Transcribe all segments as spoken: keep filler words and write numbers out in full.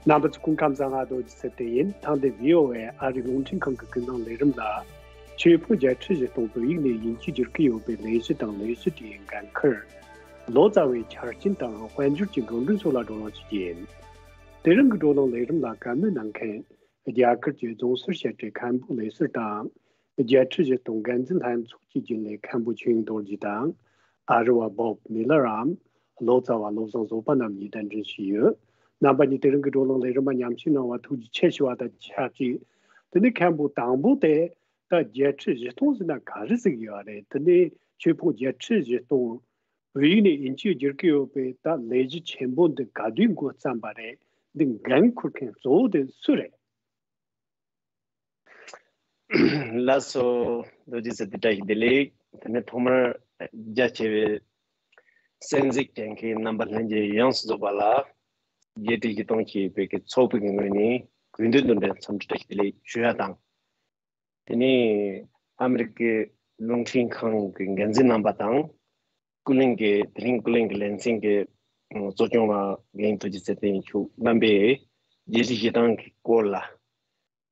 རྣམ་པ་ཚོ་སྐུ་ཁམས་བཟང་། ང་རྡོ་རྗེ་ཚེ་བརྟན་ཡིན། ཐེངས་འདིའི་བྷི་ཨོ་ཨེ་ཨ་རིའི་རླུང་འཕྲིན་ཁང་གི་ཀུན་གླེང་ལས་རིམ་ལ། ཆོས་ཕུང་བརྒྱད་ཁྲི་བཞི་སྟོང་བོད་ཡིག་ནས་དབྱིན་ཇིར་བསྒྱུར་གྱི་ཡོད་པའི་ལས་གཞི་དང་ལས་གཞི་དེའི་འགན་འཁུར། ལོ་ཙཱ་བའི་ཆ་རྐྱེན་དང་དཔལ་འབྱོར་གྱི་འགྲོ་གྲོན་སོགས་ལ་བགྲོ་གླེང་བྱེད་ཀྱི་ཡིན། དེ་རིང་གི་བགྲོ་གླེང་ལས་རིམ་ལ་བཀའ་མོལ་གནང་མཁན། རྒྱ་གར་གྱི་རྫོང་སར་བཤད་གྲྭའི་མཁན་པོ་ལས་ཟུར་དང་། བརྒྱད་ཁྲི་བཞི་སྟོང་འགན་འཛིན་ལྷན་ཚོགས་ཀྱི་རྒྱུན་ལས་མཁན་པོ་ཆོས་དབྱིངས་རྡོ་རྗེ་དང་། ཨ་རི་བ་བོབ་མི་ལར་འམ། ལོ་ཙཱ་བ་བློ་བཟང་བཟོད་པ་རྣམ་གཉིས་གདན་འདྲེན་ཞུས་ཡོད། རྣམ་པ་གཉིས་དེ་རིང་གི་བགྲོ་གླེང་ལས་རིམ་པ་ཉམས་ཞིབ་གནང་བར་ཐུགས་རྗེ་ཆེ་ཞུ་བ་དང་ཆབས་ཅིག་དེ་ནས་མཁན་པོ་དང་པོ་དེ། ད་བརྒྱད་ཁྲི་བཞི་སྟོང་ཟེར་ན་ག་རེ་ཟེར་གྱི་ཡོད་རེད། དེ་ནས་ཆོས་ཕུང་བརྒྱད་ཁྲི་བཞི་སྟོང་བོད་ཡིག་ནས་དབྱིན་ཇིར་བསྒྱུར་གྱི་ཡོད་པའི་ད་ལས་གཞི་ཆེན་པོ་འདི་ག་དུས་འགོ་བརྩམས་པ་རེད། འདི་འགན་འཁུར་མཁན་གཙོ་བོ་དེ་སུ་རེད། ལགས་སོ། རྡོ་རྗེ་ཚེ་བརྟན་བཀྲ་ཤིས་བདེ་ལེགས། དེ་ནས་ཐོག་མར་རྒྱ་ཆེ་བའི་གསན་གཟིགས་མཁན་གྱི་རྣམ་པ་ལྷན་རྒྱས་ཡོངས་སུ་རྫོགས་པ་ལ་བརྒྱད་ཁྲི་བཞི་སྟོང་ཞེས་པའི་གི་ཚོགས་པའི་གི་ངོས་ནས་དགོས་འདུན་དང་འབྲེལ་འཚམས་འདྲི་བཀྲ་ཤིས་བདེ་ལེགས་ཞུ་ཡ་དང་། དེ་ནས་ཨ་མི་རི་ཀའི་རླུང་འཕྲིན་ཁང་གི་འགན་འཛིན་རྣམ་པ་དང་། ཀུན་གླེང་གི་དེ་རིང་ཀུན་གླེང་གི་ལེ་ཚན་གྱི་གཙོ་སྐྱོང་བ་རྒན་ཐུགས་རྗེ་ཚེ་བརྟན་མཆོག་རྣམ་པས་རྒྱལ་སྤྱིའི་གཞི་གྲངས་ཀྱི་སྐོར་ལ་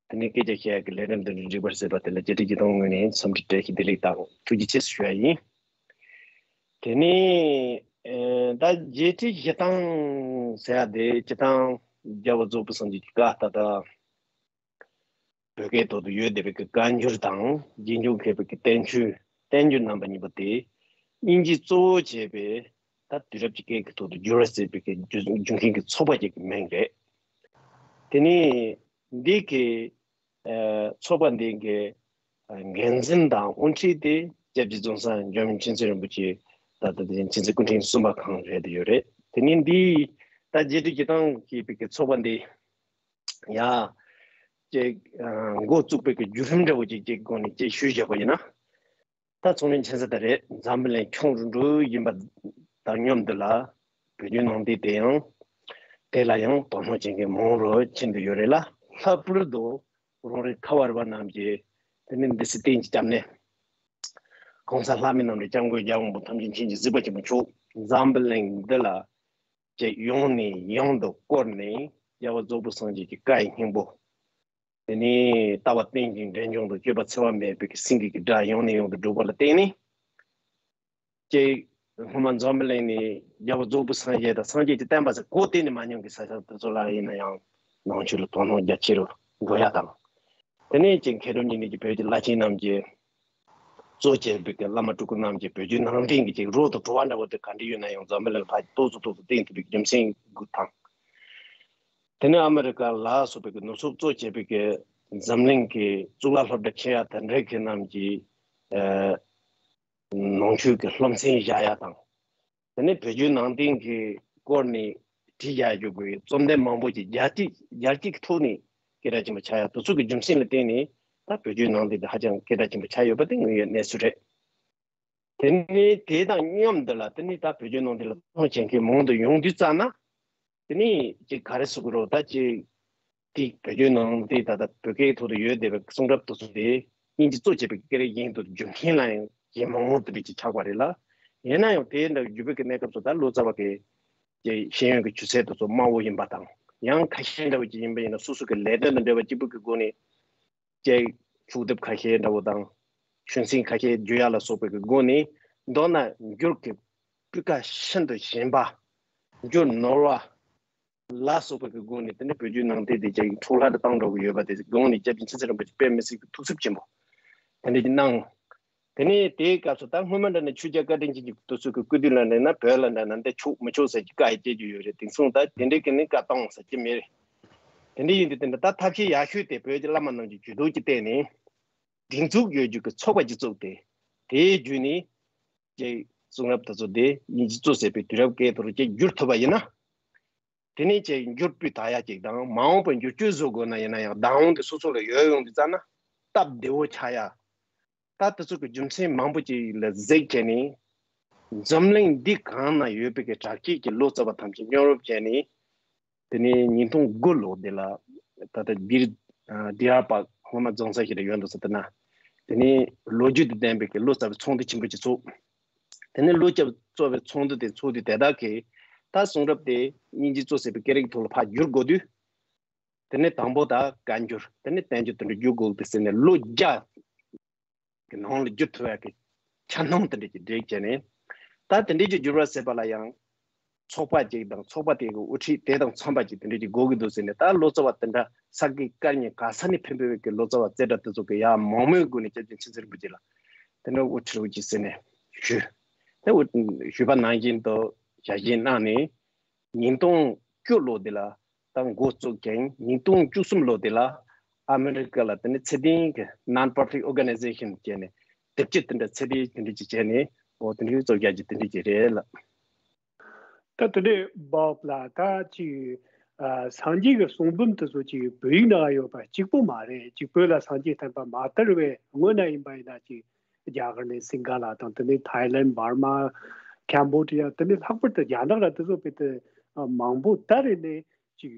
དེ་ནས་སྐད་ཆ་བཤད་ཡག་གི་ལས་རིམ་འདི་འདྲ་འགྲིག་པར་བྱས་པ་དེ་ལ་རྒྱལ་སྤྱིའི་གཞི་གྲངས་ངོས་ནས་འཚམས་འདྲི་བཀྲ་ཤིས་བདེ་ལེགས་དང་ཐུགས་རྗེ་ཆེ་ཞུ་ཡ་ཡིན། དེ་ནས་ད་རྒྱལ་སྤྱིའི་གཞི་གྲངས་ཟེར་ཡ་དེ་སྤྱིར་བཏང་རྒྱལ་བ་རྫོགས་པའི་སངས་རྒྱས་ཀྱི་བཀའ་ད་ལྟ། བོད་སྐད་ཐོག་ཏུ་ཡོད་བསྡད་པའི་གི་བཀའ་འགྱུར་དང་རྗེས་འཇུག་མཁས་པའི་གི་བསྟན་བཅོས་བསྟན་འགྱུར་རྣམ་པ་གཉིས་པོ་དེ་དབྱིན་ཇི་གཙོ་བོ་བྱས་པའི་ད་དུས་རབས་ཀྱི་སྐད་ཀྱི་ཐོག་ཏུ་བསྒྱུར་བ་ཟེར་བའི་གི་རྒྱུ་རྒྱུ་མཁན་གྱི་ཚོགས་པ་ཅིག་གི་མིང་རེད། དེ་ནས་འདི་གི་ཚོགས་པ་འདི་གི་འགན་འཛིན་དང་དབུ་ཁྲིད་དེ་སྐྱབས་རྗེ་རྫོང་སར་འཇམ་དབྱངས་མཁྱེན་བརྩེ་རིན་པོ་ཆེ་ད་ལྟ་དེ་མཁྱེན་བརྩེ་སྐུ་ཕྲེང་གསུམ་པ་གང་རེད་དེ་ཡོད་རེད། དེ་ནས་འདི་ད་རྒྱལ་སྤྱིའི་གཞི་གྲངས་ཀྱི་བའི་གི་ཚོགས་པ་འདི། ཡ། ཅིག་འགོ་བཙུགས་པའི་གི་བརྒྱུད་རིམ་འདྲ་བོ་ཅིག་ཅིག་སྒོ་ནས་ཅིག་ཞུས་བཞག་པ་ཡིན་ན། ད་ཚོང་ལས་མཁྱེན་ས་ད་རེད། འཛམ་བུ་གླིང་ཁྱུང་རུ་འགྲོ་ཡིན་པ་དང་མཉམ་དུ་ལ་བོད་བརྒྱུད་ནང་བསྟན་དེ་ཡང་དེ་ལ་ཡང་དོ་སྣང་བྱེད་མཁན་མང་རུ་ཕྱིན་དུ་ཡོད་རེད་ལ། ལྷག་པར་དུ་རང་རེ་ཁ་བར་བ་རྣམས་ཀྱིས་དེ་ནི་འདི་སྲིད་བསྟན་གྱི་སྐྱབས་གནས་གོང་ས་ལྷ་མི་རྣམས་ཀྱི་སྐྱབས་མགོན་རྒྱལ་བ་དབང་པོ་ཐམས་ཅད་མཁྱེན་ཅིང་གཟིགས་པ་ཆེན་པོ་མཆོག་འཛམ་བུ་གླིང་འདི་ལ། ཅེས་ཡོངས་ནས་ཡོངས་སུ་བསྐོར་ནས་རྒྱལ་བ་རྫོགས་པའི་སངས་རྒྱས་ཀྱི་བཀའ་ཡི་སྙིང་པོ། དེ་ནས་ལྟ་བ་རྟེན་ཅིང་འབྲེལ་འབྱུང་དང་སྤྱོད་པ་འཚེ་བ་མེད་པའི་སེང་གེ་གི་སྒྲ་ཡོངས་ནས་ཡོངས་སུ་སྒྲོག་པ་ལ་བརྟེན་ནས། ཅེས་སྔོན་མ་འཛམ་བུ་གླིང་ནས་རྒྱལ་བ་རྫོགས་པའི་སངས་རྒྱས་དང་སངས་རྒྱས་ཀྱི་བསྟན་པ་ཟེར་གོ་གཏན་ནས་མ་མྱོང་གི་ས་ཆ་དེ་ཚོ་ལ་ཡིན་ན་ཡང་ནང་ཆོས་ལ་དོ་སྣང་རྒྱ་ཆེ་རུ་འགྲོ་ཡ་དང་། དེ་ནས་ཅིག་མཁས་གྲུབ་གཉིས་ལྡན་གྱི་བོད་ཀྱི་བླ་ཆེན་རྣམས་ཀྱིས་གཙོ་བྱས་པའི་གི་བླ་མ་སྤྲུལ་སྐུ་རྣམས་ཀྱིས་བོད་བརྒྱུད་ནང་བསྟན་གྱི་ཅིག་རོ་དང་བྲོ་བ་འདྲ་བོ་དེ་ག་འདྲ་ཡོད་ན་ཡང་འཛམ་བུ་གླིང་ལ་ཏོག་ཙམ་ཏོག་ཙམ་བསྟན་ཐུབ་པའི་རྒྱུ་མཚན་དགུ་དང་། དེ་ནས་ཨ་མི་རི་ཀ་ལ་སོགས་པའི་གི་ནུབ་ཕྱོགས་གཙོ་བྱས་པའི་གི་འཛམ་གླིང་གི་གཙུག་ལག་སློབ་གྲྭ་ཆེ་ཡ་དེ་འདྲའི་གི་རྣམས་ཀྱིས་ནང་ཆོས་ཀྱི་སློབ་ཚན་བཞག་ཡ་དང་། དེ་ནས་བོད་བརྒྱུད་ནང་བསྟན་གྱི་སྐོར་ནས་བྲིས་ཡག་ཡོད་དགོས་རྩོམ་ཐུང་མང་པོ་ཅིག་རྒྱལ་སྤྱི་རྒྱལ་སྤྱི་གི་ཐོག་ནས་སྐད་གྲགས་ཆེན་པོ་ཆགས་ཡ་དེ་ཚོ་གི་རྒྱུ་མཚན་ལ་བརྟེན་ནས་ད་བོད་བརྒྱུད་ནང་བསྟན་དེ་ཧ་ཅང་སྐད་གྲགས་ཆེན་པོ་ཆགས་ཡོད་པ་དེ་དངོས་ཡོད་གནས་ཚུལ་རེད། དེ་ནས་དེ་དང་མཉམ་དུ་ལ་དེ་ནས་ད་བོད་བརྒྱུད་ནང་བསྟན་ལ་དོ་སྣང་བྱེད་མཁན་མང་དུ་ཡོང་དུས་ཙམ་ན། དེ་ནས་ཅིག་ག་རེ་ཟེར་དགོས་རེད་ད་ཅིག་དེ་བོད་བརྒྱུད་ནང་བསྟན་ད་ལྟ་བོད་སྐད་ཐོག་ཏུ་ཡོད་བསྡད་པའི་གསུང་རབ་དེ་ཚོ་དེ་དབྱིན་ཇི་གཙོ་བྱས་པའི་སྐད་རིགས་ཡིན་དུ་བསྒྱུར་མཁན་ལ་ཡང་ཇེ་མང་དུ་འགྲིག་ཅིག་ཆགས་པ་རེད་ལ། ཡིན་ན་ཡང་དེ་འདྲ་བསྒྱུར་བའི་གི་གནས་སྐབས་སུ་ད་ལོ་ཙཱ་བ་གི་ཀྱི་ཤེས་ཡོན་གྱི་ཆུ་ཚད་དེ་ཚོ་དམའ་བོ་ཡིན་པ་དང་ཡང་ཁ་ཤས་འདྲ་བོ་ཅིག་ཡིན་པ་ཡིན་ན་སོ་སོ་གི་ལས་དོན་དང་འབྲེལ་བ་གཅིག་པུ་གི་སྒོ་ནས་ཀྱི་ཤུགས་དེབ་ཁ་ཤས་འདྲ་བོ་དང་ཤུལ་ཚན་ཁ་ཤས་བསྒྱུར་ཡ་ལ་སོགས་པའི་གི་སྒོ་ནས་མདོར་ན་འགྱུར་གྱི་སྤུས་ཀ་ཤིན་ཏུ་ཞན་པ། འགྱུར་ནོར་བ། ལ་སོགས་པའི་གི་སྒོ་ནས་དེ་ནས་བོད་བརྒྱུད་ནང་བསྟན་དེ་རྒྱ་ཡིག་འཕྲོ་བརླག་ཏུ་བཏང་འགྲོ་གི་ཡོད་པ་དེ་དགོངས་ནས་སྐྱབས་རྗེ་མཁྱེན་བརྩེ་རིན་པོ་ཆེ་དཔེ་མི་སྲིད་ཀྱི་ཐུགས་འཚབ་ཆེན་པོ་དེ་འདྲ་ཅིག་གནང་། དེ་ནས་དེའི་སྐབས་སུ་ད་སྔོན་མ་འདྲ་ནས་ཆོས་རྒྱལ་བཀའ་དྲིན་ཅན་གྱི་དུས་ཚོད་ཀྱི་སྐུ་དུས་ལ་འདྲ་ན་བོད་ལ་འདྲ་ན་འདི་ཆོག་མི་ཆོག་ཟེར་གྱི་བཀའ་ཡི་སྐྱེལ་རྒྱུ་ཡོད་རེད། དེང་སང་ད་དེ་འདྲའི་གི་ནི་བཀའ་བཏང་ཟེར་གྱི་མེད་རེད། དེ་འདྲ་ཡིན་དུས་དེ་འདྲ་ད་ཐབས་ཤེས་ཡག་ཤོས་དེ་བོད་ཀྱི་བླ་མ་རྣམས་ཀྱི་ཇུས་གཏོགས་ཀྱི་སྟེང་ནས་སྒྲིག་འཛུགས་ཡོད་རྒྱུ་གི་ཚོགས་པ་ཅིག་བཙུགས་ཏེ་དེའི་བརྒྱུད་ནས་ཀྱི་གསུང་རབ་དེ་ཚོ་དེ་དབྱིན་ཇི་གཙོ་བྱས་པའི་དུས་རབས་སྐད་དུ་རུ་ཅིག་བསྒྱུར་ཐུབ་པ་ཡིན་ན། དེ་ནས་ཀྱི་འགྱུར་སྤུས་དག་ཡ་ཅིག་དང་མ་འོངས་པར་འགྱུར་བཅོས་བཟོ་དགོས་ན་ཡིན་ན་ཡང་བདག་དབང་དེ་སོ་སོ་ལ་ཡོད་ཡོང་དུས་ཙམ་ན་སྟབས་བདེ་བོ་ཆགས་ཡ། ད་དེ་ཚོ་གི་རྒྱུ་མཚན་མང་པོ་ཅིག་ལ་གཟིགས་བྱས་ནས་འཛམ་གླིང་འདི་གང་ན་ཡོད་པའི་གི་དྲག་སྐྱེད་ཀྱི་ལོ་ཙཱ་བ་ཐམས་ཅད་མཉམ་རུབ་བྱས་ནས། དེ་ནས་ཉིས་སྟོང་དགུ་ལོ་དེ་ལ་ད་ལྟ་འདིར་ཌི་ཡར་པཱག་སྔོན་མ་རྫོང་ས་ཞིག་ལ་ཡོད་འདུག་ཟེར་ལྟ་ན། དེ་ནས་ལོ་རྒྱུས་དང་ལྡན་པའི་གི་ལོ་ཙཱ་བའི་ཚོགས་འདུ་ཆེན་པོ་ཅིག་ཚུགས། དེ་ནས་ལོ་ཙཱ་བའི་ཚོགས་འདུ་དེ་ཚུགས་དུས་དེ་དག་གིས་ད་གསུང་རབ་དེ་དབྱིན་ཇི་གཙོ་བྱས་པའི་སྐད་རིགས་ཐོག་ལ་ཕར་བསྒྱུར་དགོས་དུས། དེ་ནས་དང་པོ་ད་བཀའ་འགྱུར། དེ་ནས་བསྟན་འགྱུར། དེ་འདྲ་བསྒྱུར་དགོས་ཟེར་ནས་ལོ་བརྒྱ་གི་ནང་ལ་བསྒྱུར་ཐུབ་ཡག་གི་ཆ་སྣང་དེ་འདྲ་ཅིག་བསྒྲིགས་བྱས་ནས། ད་དེ་འདྲ་ཅིག་བསྒྱུར་བ་ཟེར་བ་ལ་ཡང་ཚོགས་པ་ཅིག་དང་ཚོགས་པ་དེ་གི་དབུ་ཁྲིད་དེ་དང་འཚམས་པ་ཅིག་དེ་འདྲ་ཅིག་དགོས་ཀྱི་འདུག་ཟེར་ནས། ད་ལོ་ཙཱ་བ་དེ་འདྲ་ས་དགེ་བཀའ་རྙིང་ག་ས་ནས་ཕེབས་པའི་གི་ལོ་ཙཱ་བ་རྩེ་གྲས་དེ་ཚོ་གི་ཡར་མང་མོས་སྒོ་ནས་སྐྱབས་རྗེ་མཁྱེན་བརྩེ་རིན་པོ་ཆེ་ལ་དེ་འདྲ་དབུ་ཁྲིད་རོགས་གྱིས་ཟེར་ནས་ཞུས། དེ་ཞུས་པ་ནང་བཞིན་དུ་ཞལ་བཞེས་གནང་ནས། ཉིས་སྟོང་བཅུ་ལོ་དེ་ལ་ད་འགོ་བཙུགས་ཀྱང་། ཉིས་སྟོང་བཅུ་གསུམ་ལོ་དེ་ལ་ཨ་མི་རི་ཀ་ལ་དེ་ནས་ཚད་ལྡན་གྱི་non-profit organization་བྱས་ནས་དེབ་སྐྱེལ་དེ་འདྲ་ཚད་ལྡན་དེ་འདྲ་ཅིག་བྱས་ནས། འོ་དེ་འདྲའི་བཙུགས་རྒྱག་རྒྱུ་དེ་འདྲ་ཅིག་རེད་ལགས། ད་དེ་འདྲའི་བབ་ལ་ད་ཅིག་ཨ་སངས་རྒྱས་ཀྱི་གསུང་འབུམ་དེ་ཚོ་ཅིག་བོད་ཡིག་ནང་ཡོད་པ་གཅིག་པོ་མ་རེད། ཅིག་བོད་ལ་སངས་རྒྱས་བསྟན་པ་མ་དར་བའི་སྔོན་ན་ཡིན་པ་ཡིན་ན་ཅིག་རྒྱ་གར་ནས་སིང་ག་ལ་དང་། དེ་ནས་ཐའི་ལན། འབར་མ། ཀམ་བོ་ཌི་ཡ། དེ་ནས་ལྷག་པར་དུ་རྒྱ་ནག་ལ་དེ་ཚོ་དཔེ་དེ་མང་པོ་ད་རེ་ནས་ཅིག་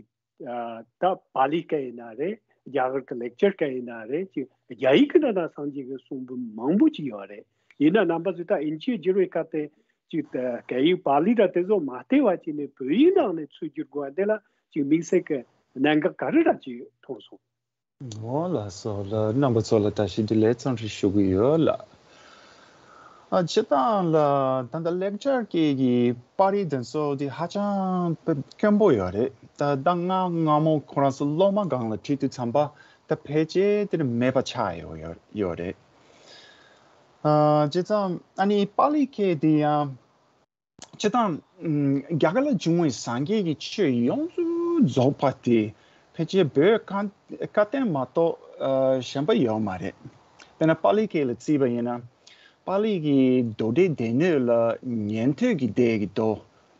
ཨ་ད་པཱ་ལི་སྐད་ཡིན་ན་རེད། རྒྱ་གར་གྱི་ལེགས་སྦྱར་སྐད་ཡིན་ན་རེད། ཅིག་རྒྱ་ཡིག་གི་ནང་ན་སངས་རྒྱས་ཀྱི་གསུང་འབུམ་མང་པོ་ཅིག་ཡོད་རེད། ཡིན་ན་རྣམ་པ་ཚོས་ད་དབྱིན་ཇིའི་བསྒྱུར་བའི་སྐབས་དེ་ཅིག་ད་སྐད་ཡིག་པཱ་ལི་ར་དེ་ཚོ་མ་བལྟས་པ་བྱས་ནས་བོད་ཡིག་ནང་ནས་ཚུར་བསྒྱུར་དགོས་པ་འདི་ལ་ཅིག་དམིགས་བསལ་གྱི་གནད་འགག་ག་རེ་ར་ཅིག་མཐོང་སོང་། འོ་ལགས་སོ་ལགས། རྣམ་པ་ཚོ་ལ་བཀྲ་ཤིས་བདེ་ལེགས་འཚམས་འདྲི་ཞུ་གི་ཡོད་ལགས། ཨ་སྤྱིར་བཏང་ལ་ད་ལྟ་ལེགས་སྦྱར་སྐད་ཀྱི་པར་རིས་དེ་ཚོ་དེ་ཧ་ཅང་དཔེ་དཀོན་པོ་ཡོད་རེད། ད་ད་སྔ་སྔ་མོ་ཁོ་རང་ཚོ་སློབ་མ་སྒང་ལ་ཁྲིད་དུས་ཙམ་པ་ད་ཕལ་ཆེར་དེ་མེད་པ་ཆགས་ཡོད་ཡོད་ཡོད་རེད། ཨ་བྱས་ཙང་ཨ་ནི་པཱ་ལི་སྐད་དེ་ཡང་། སྤྱིར་བཏང་། ཨམ། རྒྱ་གར་ལ་བྱུང་བའི་སངས་རྒྱས་ཀྱི་ཆོས་ཡོངས་སུ་རྫོགས་པ་དེ་ཕལ་ཆེར་བོད་བཀའ་བཀའ་བསྟན་མ་གཏོགས་ཨ་གཞན་པ་ཡོད་མ་རེད། དཔེར་ན་པཱ་ལི་སྐད་ལ་བརྩིས་པ་ཡིན་ན། པཱ་ལི་གི་མདོ་སྡེའི་སྡེ་སྣོད་ལ་ཉན་ཐོས་ཀྱི་སྡེ་གི་མདོ་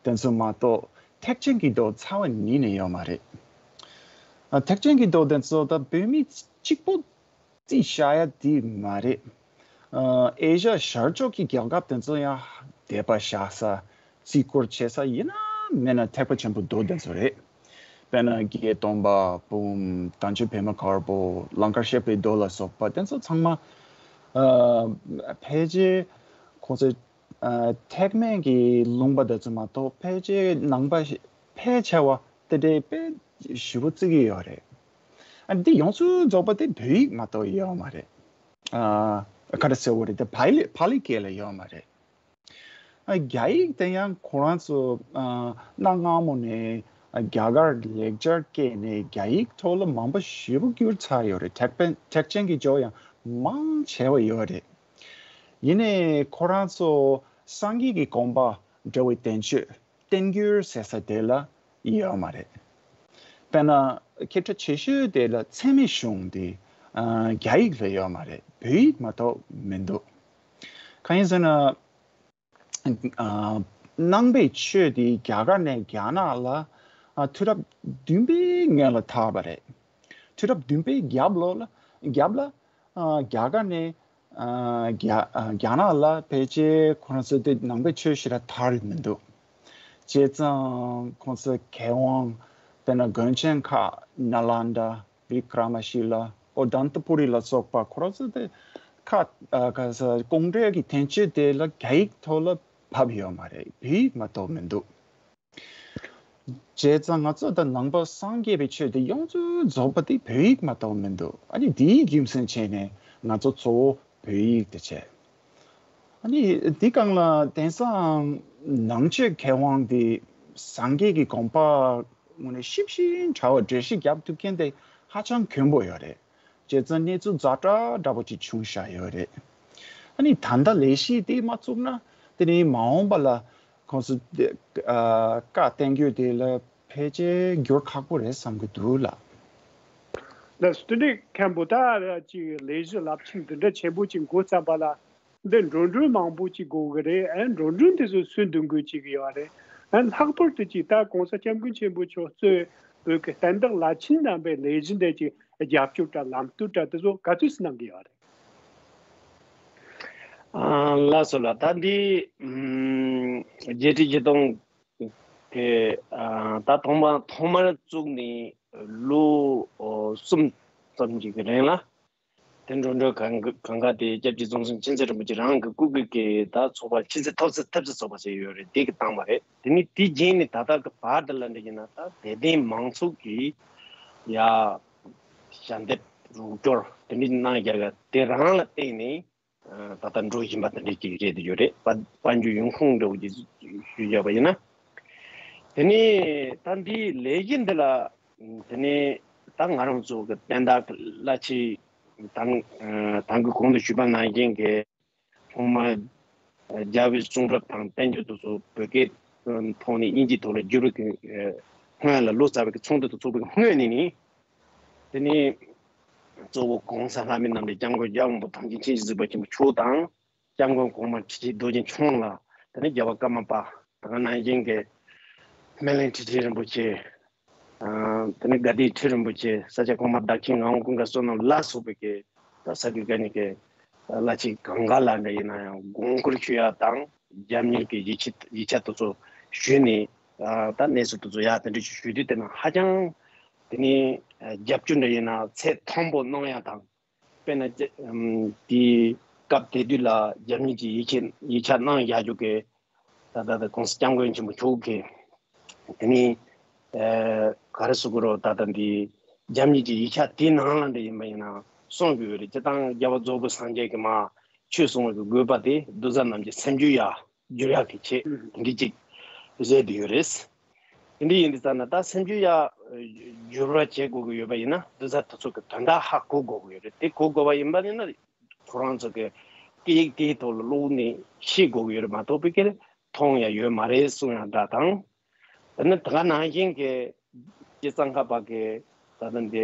དེ་ཚོ་མ་གཏོགས་ཐེག་ཆེན་གྱི་མདོ་རྩ་བ་ཉིད་ནས་ཡོད་མ་རེད། ཨ་ཐེག་ཆེན་གྱི་མདོ་དེ་ཚོ་ད་བོད་མི་གཅིག་པོ་རྩིས་བཞག་ཡ་དེ་མ་རེད། ཨ་ཨེ་ཤ་ཡ་ཤར་ཕྱོགས་ཀྱི་རྒྱལ་ཁབ་དེ་ཚོ་ཡང་དད་པ་བཞག་ས་རྩིས་སྐོར་བྱེད་ས་ཡིན་ན་མིན་ན་ཐེག་པ་ཆེན་པོའི་མདོ་དེ་ཚོ་རེད། དཔེར་ན་བརྒྱད་སྟོང་པ་འབུམ། དལ་འབྱོར་པདྨ་དཀར་པོ། ལང་ཀར་གཤེགས་པའི་མདོ་ལ་སོགས་པ་དེ་ཚོ་ཚང་མ་ཨ་ཕལ་ཆེར་ཁོང་ཚོ་ཨ་ཐེག་དམན་གྱི་ལུང་པ་དེ་ཚོ་མ་གཏོགས་ཕལ་ཆེར་ནང་པ་ཕལ་ཆེ་བ་དེ་འདྲའི་དཔེ་ཞེ་པོ་བརྩི་གི་ཡོད་རེད། ཨ་འདི་ཡོངས་སུ་རྫོགས་པ་དེ་བོད་ཡིག་མ་གཏོགས་ཡོད་མ་རེད། ཨ་ག་རེ་ཟེར་བ་རེད། དེ་པཱ་ལི་པཱ་ལི་སྐད་ལ་ཡོད་མ་རེད། ཨ་རྒྱ་ཡིག་དེ་ཡང་ཁོ་རང་ཚོ་ཨ་གནའ་སྔ་མོ་ནས་ཨ་རྒྱ་གར་ལེགས་སྦྱར་སྐད་ནས་རྒྱ་ཡིག་ཐོག་ལ་མང་པོ་ཞེ་པོ་བསྒྱུར་ཚར་ཡོད་རེད། ཐེག་པན་ཐེག་ཆེན་གྱི་ཇོ་ཡང་མང་ཆེ་བ་ཡོད་རེད། ཡིན་ནའི་ཁོ་རང་ཚོ་སངས་རྒྱས་ཀྱི་དགོངས་པ་འགྲེལ་བའི་བསྟན་བཅོས། བསྟན་འགྱུར་ཟེར་ས་དེ་ལ་ཡོད་མ་རེད། དཔེར་ན་མཁས་གྲུབ་ཆེ་ཤོས་དེ་ལ་ཚད་མེད་གཞུང་དེ་ཨ་རྒྱ་ཡིག་ལ་ཡོད་མ་རེད། བོད་ཡིག་མ་གཏོགས་མི་འདུག་གང་ཡིན་ཟེར་ན་ཨ་ནང་པའི་ཆོས་དེ་རྒྱ་གར་ནས་རྒྱ་ནག་ལ་ཨ་དུས་རབས་བདུན་པའི་སྔོན་ལ་དར་བ་རེད། དུས་རབས་བདུན་པའི་རྒྱབ་ལོགས་ལ་རྒྱབ་ལ་ཨ་རྒྱ་གར་ནས་ཨ་རྒྱ་ཨ་རྒྱ་ནག་ལ་ཕལ་ཆེར་ཁོ་རང་ཚོ་དེ་ནང་པའི་ཆོས་ཞེ་དྲག་དར་མི་འདུག་བྱས་ཙང་ཁོང་ཚོ་མཁས་དབང་དཔེར་ན་དགོན་ཆེན་ཁག་ནཱ་ལནྡཱ། བི་ཀྲ་མ་ཤི་ལ། ཨོ་དཱན་ཏ་པུ་རི་ལ་སོགས་པ་ཁོ་རང་ཚོ་དེ་ཁ་ཨ་ཁ་ས་ཀོང་སྤྲེལ་གྱི་བསྟན་བཅོས་དེ་ལ་རྒྱ་ཡིག་ཐོག་ལ་བབས་ཡོད་མ་རེད། བོད་ཡིག་མ་གཏོགས་མི་འདུག་བྱས་ཙང་ང་ཚོ་ད་ནང་པ་སངས་རྒྱས་པའི་ཆོས་དེ་ཡོངས་སུ་རྫོགས་པ་དེ་བོད་ཡིག་མ་གཏོགས་མི་འདུག་ཨ་ནི་དེའི་རྒྱུ་མཚན་བྱས་ནས་ང་ཚོ་གཙོ་བོ་བོད་ཡིག་དེ་བྱས། ཨ་ནི་དེ་སྒང་ལ་དེང་སང་ནང་ཆོས་མཁས་དབང་དེ་སངས་རྒྱས་ཀྱི་དགོངས་པ་དངོས་གནས་ཞིབ་ཅིང་ཕྲ་བ་འགྲེལ་བཤད་རྒྱབ་ཐུབ་མཁན་དེ་ཧ་ཅང་དཀོན་པོ་ཡོད་རེད། བྱས་ཙང་གནས་ཚུལ་ཛ་དྲག་འདྲ་པོ་ཅིག་བྱུང་བཞག་ཡོད་རེད། ཨ་ནི་ད་ལྟ་ལས་གཞི་དེ་མ་བཙུགས་ན་དེ་ནི་མ་འོངས་པ་ལ་ཁོང་ཚོ་དེ་ཨ་བཀའ་བསྟན་རྒྱུ་དེ་ལ་ཕལ་ཆེར་འགྱུར་ཁག་པོ་རེད་བསམ་གྱི་འདུག་ལགས། ལགས་སོ། དེ་འདྲའི་མཁན་པོ་ད་ཅིག་ལས་གཞི་རླབས་ཆེན་འདི་འདྲ་ཆེན་པོ་ཅིག་འགོ་བརྩམས་པ་ལ་འདི་འགྲོ་གྲོན་མང་པོ་ཅིག་དགོས་ཀྱི་རེད། ཨ་འགྲོ་གྲོན་དེ་ཚོ་སུས་འདོན་དགོས་ཀྱི་ཡོད་རེད། ཨ་ལྷག་པར་དུ་ཅིག་ད་གོང་ས་སྐྱབས་མགོན་ཆེན་པོ་མཆོག་གཙོས་བོད་ཀྱི་བསྟན་བདག་བླ་ཆེན་རྣམ་པས་ལས་གཞི་འདི་ཅིག་རྒྱབ་སྐྱོར་དང་ལམ་སྟོན་དང་དེ་ཚོ་ག་ཚོད་ཙམ་གནང་གི་ཡོད་རེད། ཨ་ལགས་སོ་ལགས། ད་འདི་ཨམ་བརྒྱད་ཁྲི་བརྒྱད་སྟོང་དེ་ཨ་ད་ཐོག་མ་ཐོག་མར་བཙུགས་ནས་ལོ་ཨོ་གསུམ་ཙམ་ཅིག་གི་རིང་ལ། དེ་འགྲོ་གྲོན་གང་གང་ག་དེ་སྐྱབས་རྗེ་གཙུག་གསུང་མཁྱེན་བརྩེ་རིན་པོ་ཆེ་རང་གི་སྐུ་སྒེར་གྱི་ད་ཚོགས་པ་ཆེད་འཛིན་ཐབས་ཟད་ཐབས་ཟད་ཚོགས་པ་ཟེར་ཡོད་རེད། དེ་གི་བཏང་བ་རེད། དེ་ནི་དེ་རྗེས་ནས་ད་ལྟ་གི་བར་དུ་ལ་འདྲ་ཡིན་ན་ད་དད་ལྡན་མང་ཚོགས་ཀྱི་ ཡ་ཞལ་འདེབས་རོགས་སྐྱོར་དེ་འདྲ་གནང་རྒྱུ་ག་དེ་རང་ལ་བརྟེན་ནས་ད་ལྟ་འགྲོ་བཞིན་པ་དེ་འདྲ་ཅིག་རེད་ཡོད་རེད། དཔལ་འབྱོར་ཡོང་ཁུངས་འདྲ་བོ་ཅིག་ཞུས་བཞག་པ་ཡིན་ན། དེ་ནས་ད་འདིའི་ལས་གཞི་འདི་ལ་དེ་ནས་ད་ང་རང་ཚོ་གི་བསྟན་བདག་བླ་ཆེན་དང་དང་གི་གོང་དུ་ཞུས་པ་ནང་བཞིན་གྱི། ཐོག་མར་རྒྱལ་བའི་གསུང་རབ་དང་བསྟན་བཅོས་དེ་ཚོ་བོད་སྐད་ཐོག་ནས་དབྱིན་ཇིའི་ཐོག་ལ་བསྒྱུར་བའི་སྔོན་ལ་ལོ་ཙཱ་བའི་ཚོགས་འདུ་དེ་ཚོགས་པའི་སྔོན་ནས་ནི། དེ་ནས་གཙོ་བོ་གོང་ས་ལྷ་མིའི་རྣམ་འདྲེན་སྐྱབས་མགོན་རྒྱལ་བ་དབང་པོ་ཐམས་ཅད་མཁྱེན་ཅིང་གཟིགས་པ་ཆེན་པོ་མཆོག་དང་། སྐྱབས་མགོན་གོང་མ་ཁྲི་ཆེན་རྡོ་རྗེ་འཆང་ལགས། དེ་ནས་རྒྱལ་བ་ཀརྨ་པ། དེ་ག་ནང་བཞིན་གྱི་སྨན་བླའི་ཁྲི་ཆེན་རིན་པོ་ཆེ། དེ་ནས་དགའ་ལྡན་ཁྲི་རིན་པོ་ཆེ། ས་སྐྱ་གོང་མ་བདག་ཆེན་ངག་དབང་ཀུན་དགའ་བསོད་ནམས་ལ་སོགས་པའི་གི་ད་ས་དགེ་བཀའ་རྙིང་གི་བླ་ཆེན་གང་ག་ལ་འདྲ་ཡིན་ན་ཡང་དགོངས་སྐོར་ཞུ་ཡ་དང་རྒྱབ་གཉེར་གྱི་ཡིག་ཆ་ཡིག་ཆ་དེ་ཚོ་ཞུས་ནས་ད་གནས་ཚུལ་དེ་ཚོ་ཡ་དེ་འདྲ་ཞིག་ཞུས་དུས་དེ་ན་ཧ་ཅང་དེ་ནས་རྒྱབ་སྐྱོར་འདྲ་ཡིན་ན་ཚད་མཐོན་པོ་གནང་ཡ་དང་། དཔེར་ན་དེའི་སྐབས་དེ་དུས་ལ་རྒྱབ་གཉེར་གྱི་ཡིག་ཆ་ཡིག་ཆ་གནང་བཞག་རྒྱུ་གི་ད་ལྟ་དེ་གོང་ས་སྐྱབས་མགོན་ཆེན་པོ་མཆོག་གིས་དེ་ནི་ག་རེ་ཟེར་དགོས་རེད། ད་ལྟ་འདི་རྒྱབ་གཉེར་གྱི་ཡིག་ཆ་དེའི་ནང་ལ་འདྲ་ཡིན་པ་ཡིན་ན་གསུང་གི་ཡོད་རེད། སྤྱིར་བཏང་རྒྱལ་བ་རྫོགས་པའི་སངས་རྒྱས་ཀྱིས་མ་ཆོས་གསུང་བའི་དགོས་པ་དེ་གདུལ་བྱ་རྣམས་ཀྱི་སེམས་རྒྱུད་ཡར་བསྒྱུར་ཡག་གི་ཆེད་འདི་འདྲ་ཅིག་བཟོས་བསྡད་ཡོད་རེད། དེ་འདྲ་ཡིན་དུས་ཙང་ན་ད་སེམས་རྒྱུད་ཡར་འགྱུར་བ་བྱེད་དགོས་ཀྱི་ཡོད་པ་ཡིན་ན་གདུལ་བྱ་དེ་ཚོ་གི་དོན་དག་ཧ་གོ་དགོས་ཀྱི་ཡོད་རེད། དེ་གོ་དགོས་པ་ཡིན་པ་ཡིན་ན་ཁོ་རང་ཚོ་གི་སྐད་ཡིག་དེའི་ཐོག་ལ་ཀློག་ནས་ཤེས་དགོས་ཀྱི་ཡོད་རེད་མ་གཏོགས་པའི་སྐད་མཐོང་ཡ་ཡོད་མ་རེད་གསུང་ཡ་འདྲ་དང་། དེ་ནི་ད་ག་ནང་བཞིན་གྱི་སྤྱི་གཙང་ཁ་པ་གི་ད་ལྟ་འདི་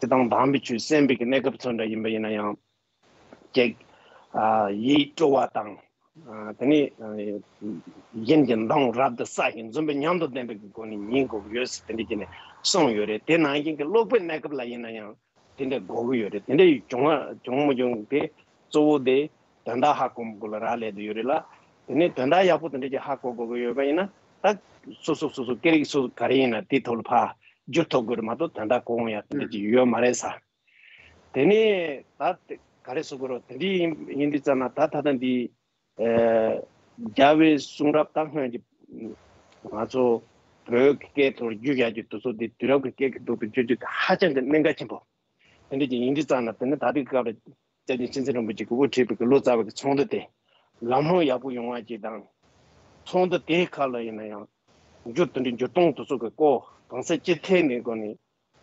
སྤྱི་བཏང་དམ་པའི་ཆོས་གསན་པའི་གི་གནས་སྐབས་ཚོ་འདྲ་ཡིན་པ་ཡིན་ན་ཡང་། ཅིག་ཡིད་སྤྲོ་བ་དང་། དེ་ནས་གཞན་གྱི་མདངས་རབ་ཏུ་གསལ་ཞིང་འཛུམ་པའི་ཉམས་དང་ལྡན་པའི་སྒོ་ནས་ཉན་དགོས་ཀྱི་ཡོད་ཟེར་དེ་འདྲ་བྱས་ནས་གསུངས་ཡོད་རེད། དེ་ནང་བཞིན་གྱི་ཀློག་པའི་གནས་སྐབས་ལ་ཡིན་ན་ཡང་དེ་འདྲ་དགོས་ཀྱི་ཡོད་རེད། དེ་འདྲ་བྱུང་བ་བྱུང་མ་བྱུང་དེ་གཙོ་བོ་དེ་དོན་དག་ཧ་གོ་མི་དགོས་ལ་རག་ལས་དུ་ཡོད་རེད་ལ། དེ་ནས་དོན་དག་ཡག་པོ་དེ་འདྲ་ཅིག་ཧ་གོ་དགོས་ཀྱི་ཡོད་པ་ཡིན་ན་ད་སོ་སོ་སོ་སོ་སྐད་རིགས་སོ་སོ་ག་རེ་ཡིན་ན་དེ་ཐོག་ལ་ཕར་བསྒྱུར་ཐུབ་དགོས་རེད་མ་གཏོགས་དོན་དག་གོ་འོང་ཡ་དེ་འདྲ་ཅིག་ཡོད་མ་རེད་ས། དེ་ནས་ད་ག་རེ་ཟེར་དགོས་རེད། དེ་འདྲ་ཡིན་ཡིན་དུས་ཙམ་ན་ད་ད་ལྟ་འདི་རྒྱལ་བའི་གསུང་རབ་དང་སྔོན་གྱི་ང་ཚོ་བོད་ཀྱི་སྐད་ཐོག་བསྒྱུར་བཞག་རྒྱུ་དེ་ཚོ་དེ་དུས་རབས་ཀྱི་སྐད་ཀྱི་ཐོག་ཏུ་བསྒྱུར་རྒྱུ་དེ་ཧ་ཅང་གི་གནད་འགག་ཆེན་པོ་དེ་འདྲ་ཅིག་ཡིན་དུས་ཙམ་ན། དེ་ནི་ད་ལྟའི་སྐབས་ལ་སྐྱབས་རྗེ་མཁྱེན་བརྩེ་རིན་པོ་ཆེ་གིས་དབུ་ཁྲིད་པའི་ལོ་ཙཱ་བའི་ཚོགས་འདུ་དེ་ལམ་ལྷོང་ཡག་པོ་ཡོང་བ་ཅིག་དང་། ཚོགས་འདུ་དེའི་ཁག་ལ་ཡིན་ན་ཡང་འགྱུར་དེ་འདྲའི་འགྱུར་ལྡོག་དེ་ཚོ་གི་སྐོར་གང་ཚད་ཅི་ཐད་ནས་སྒོ་ནས་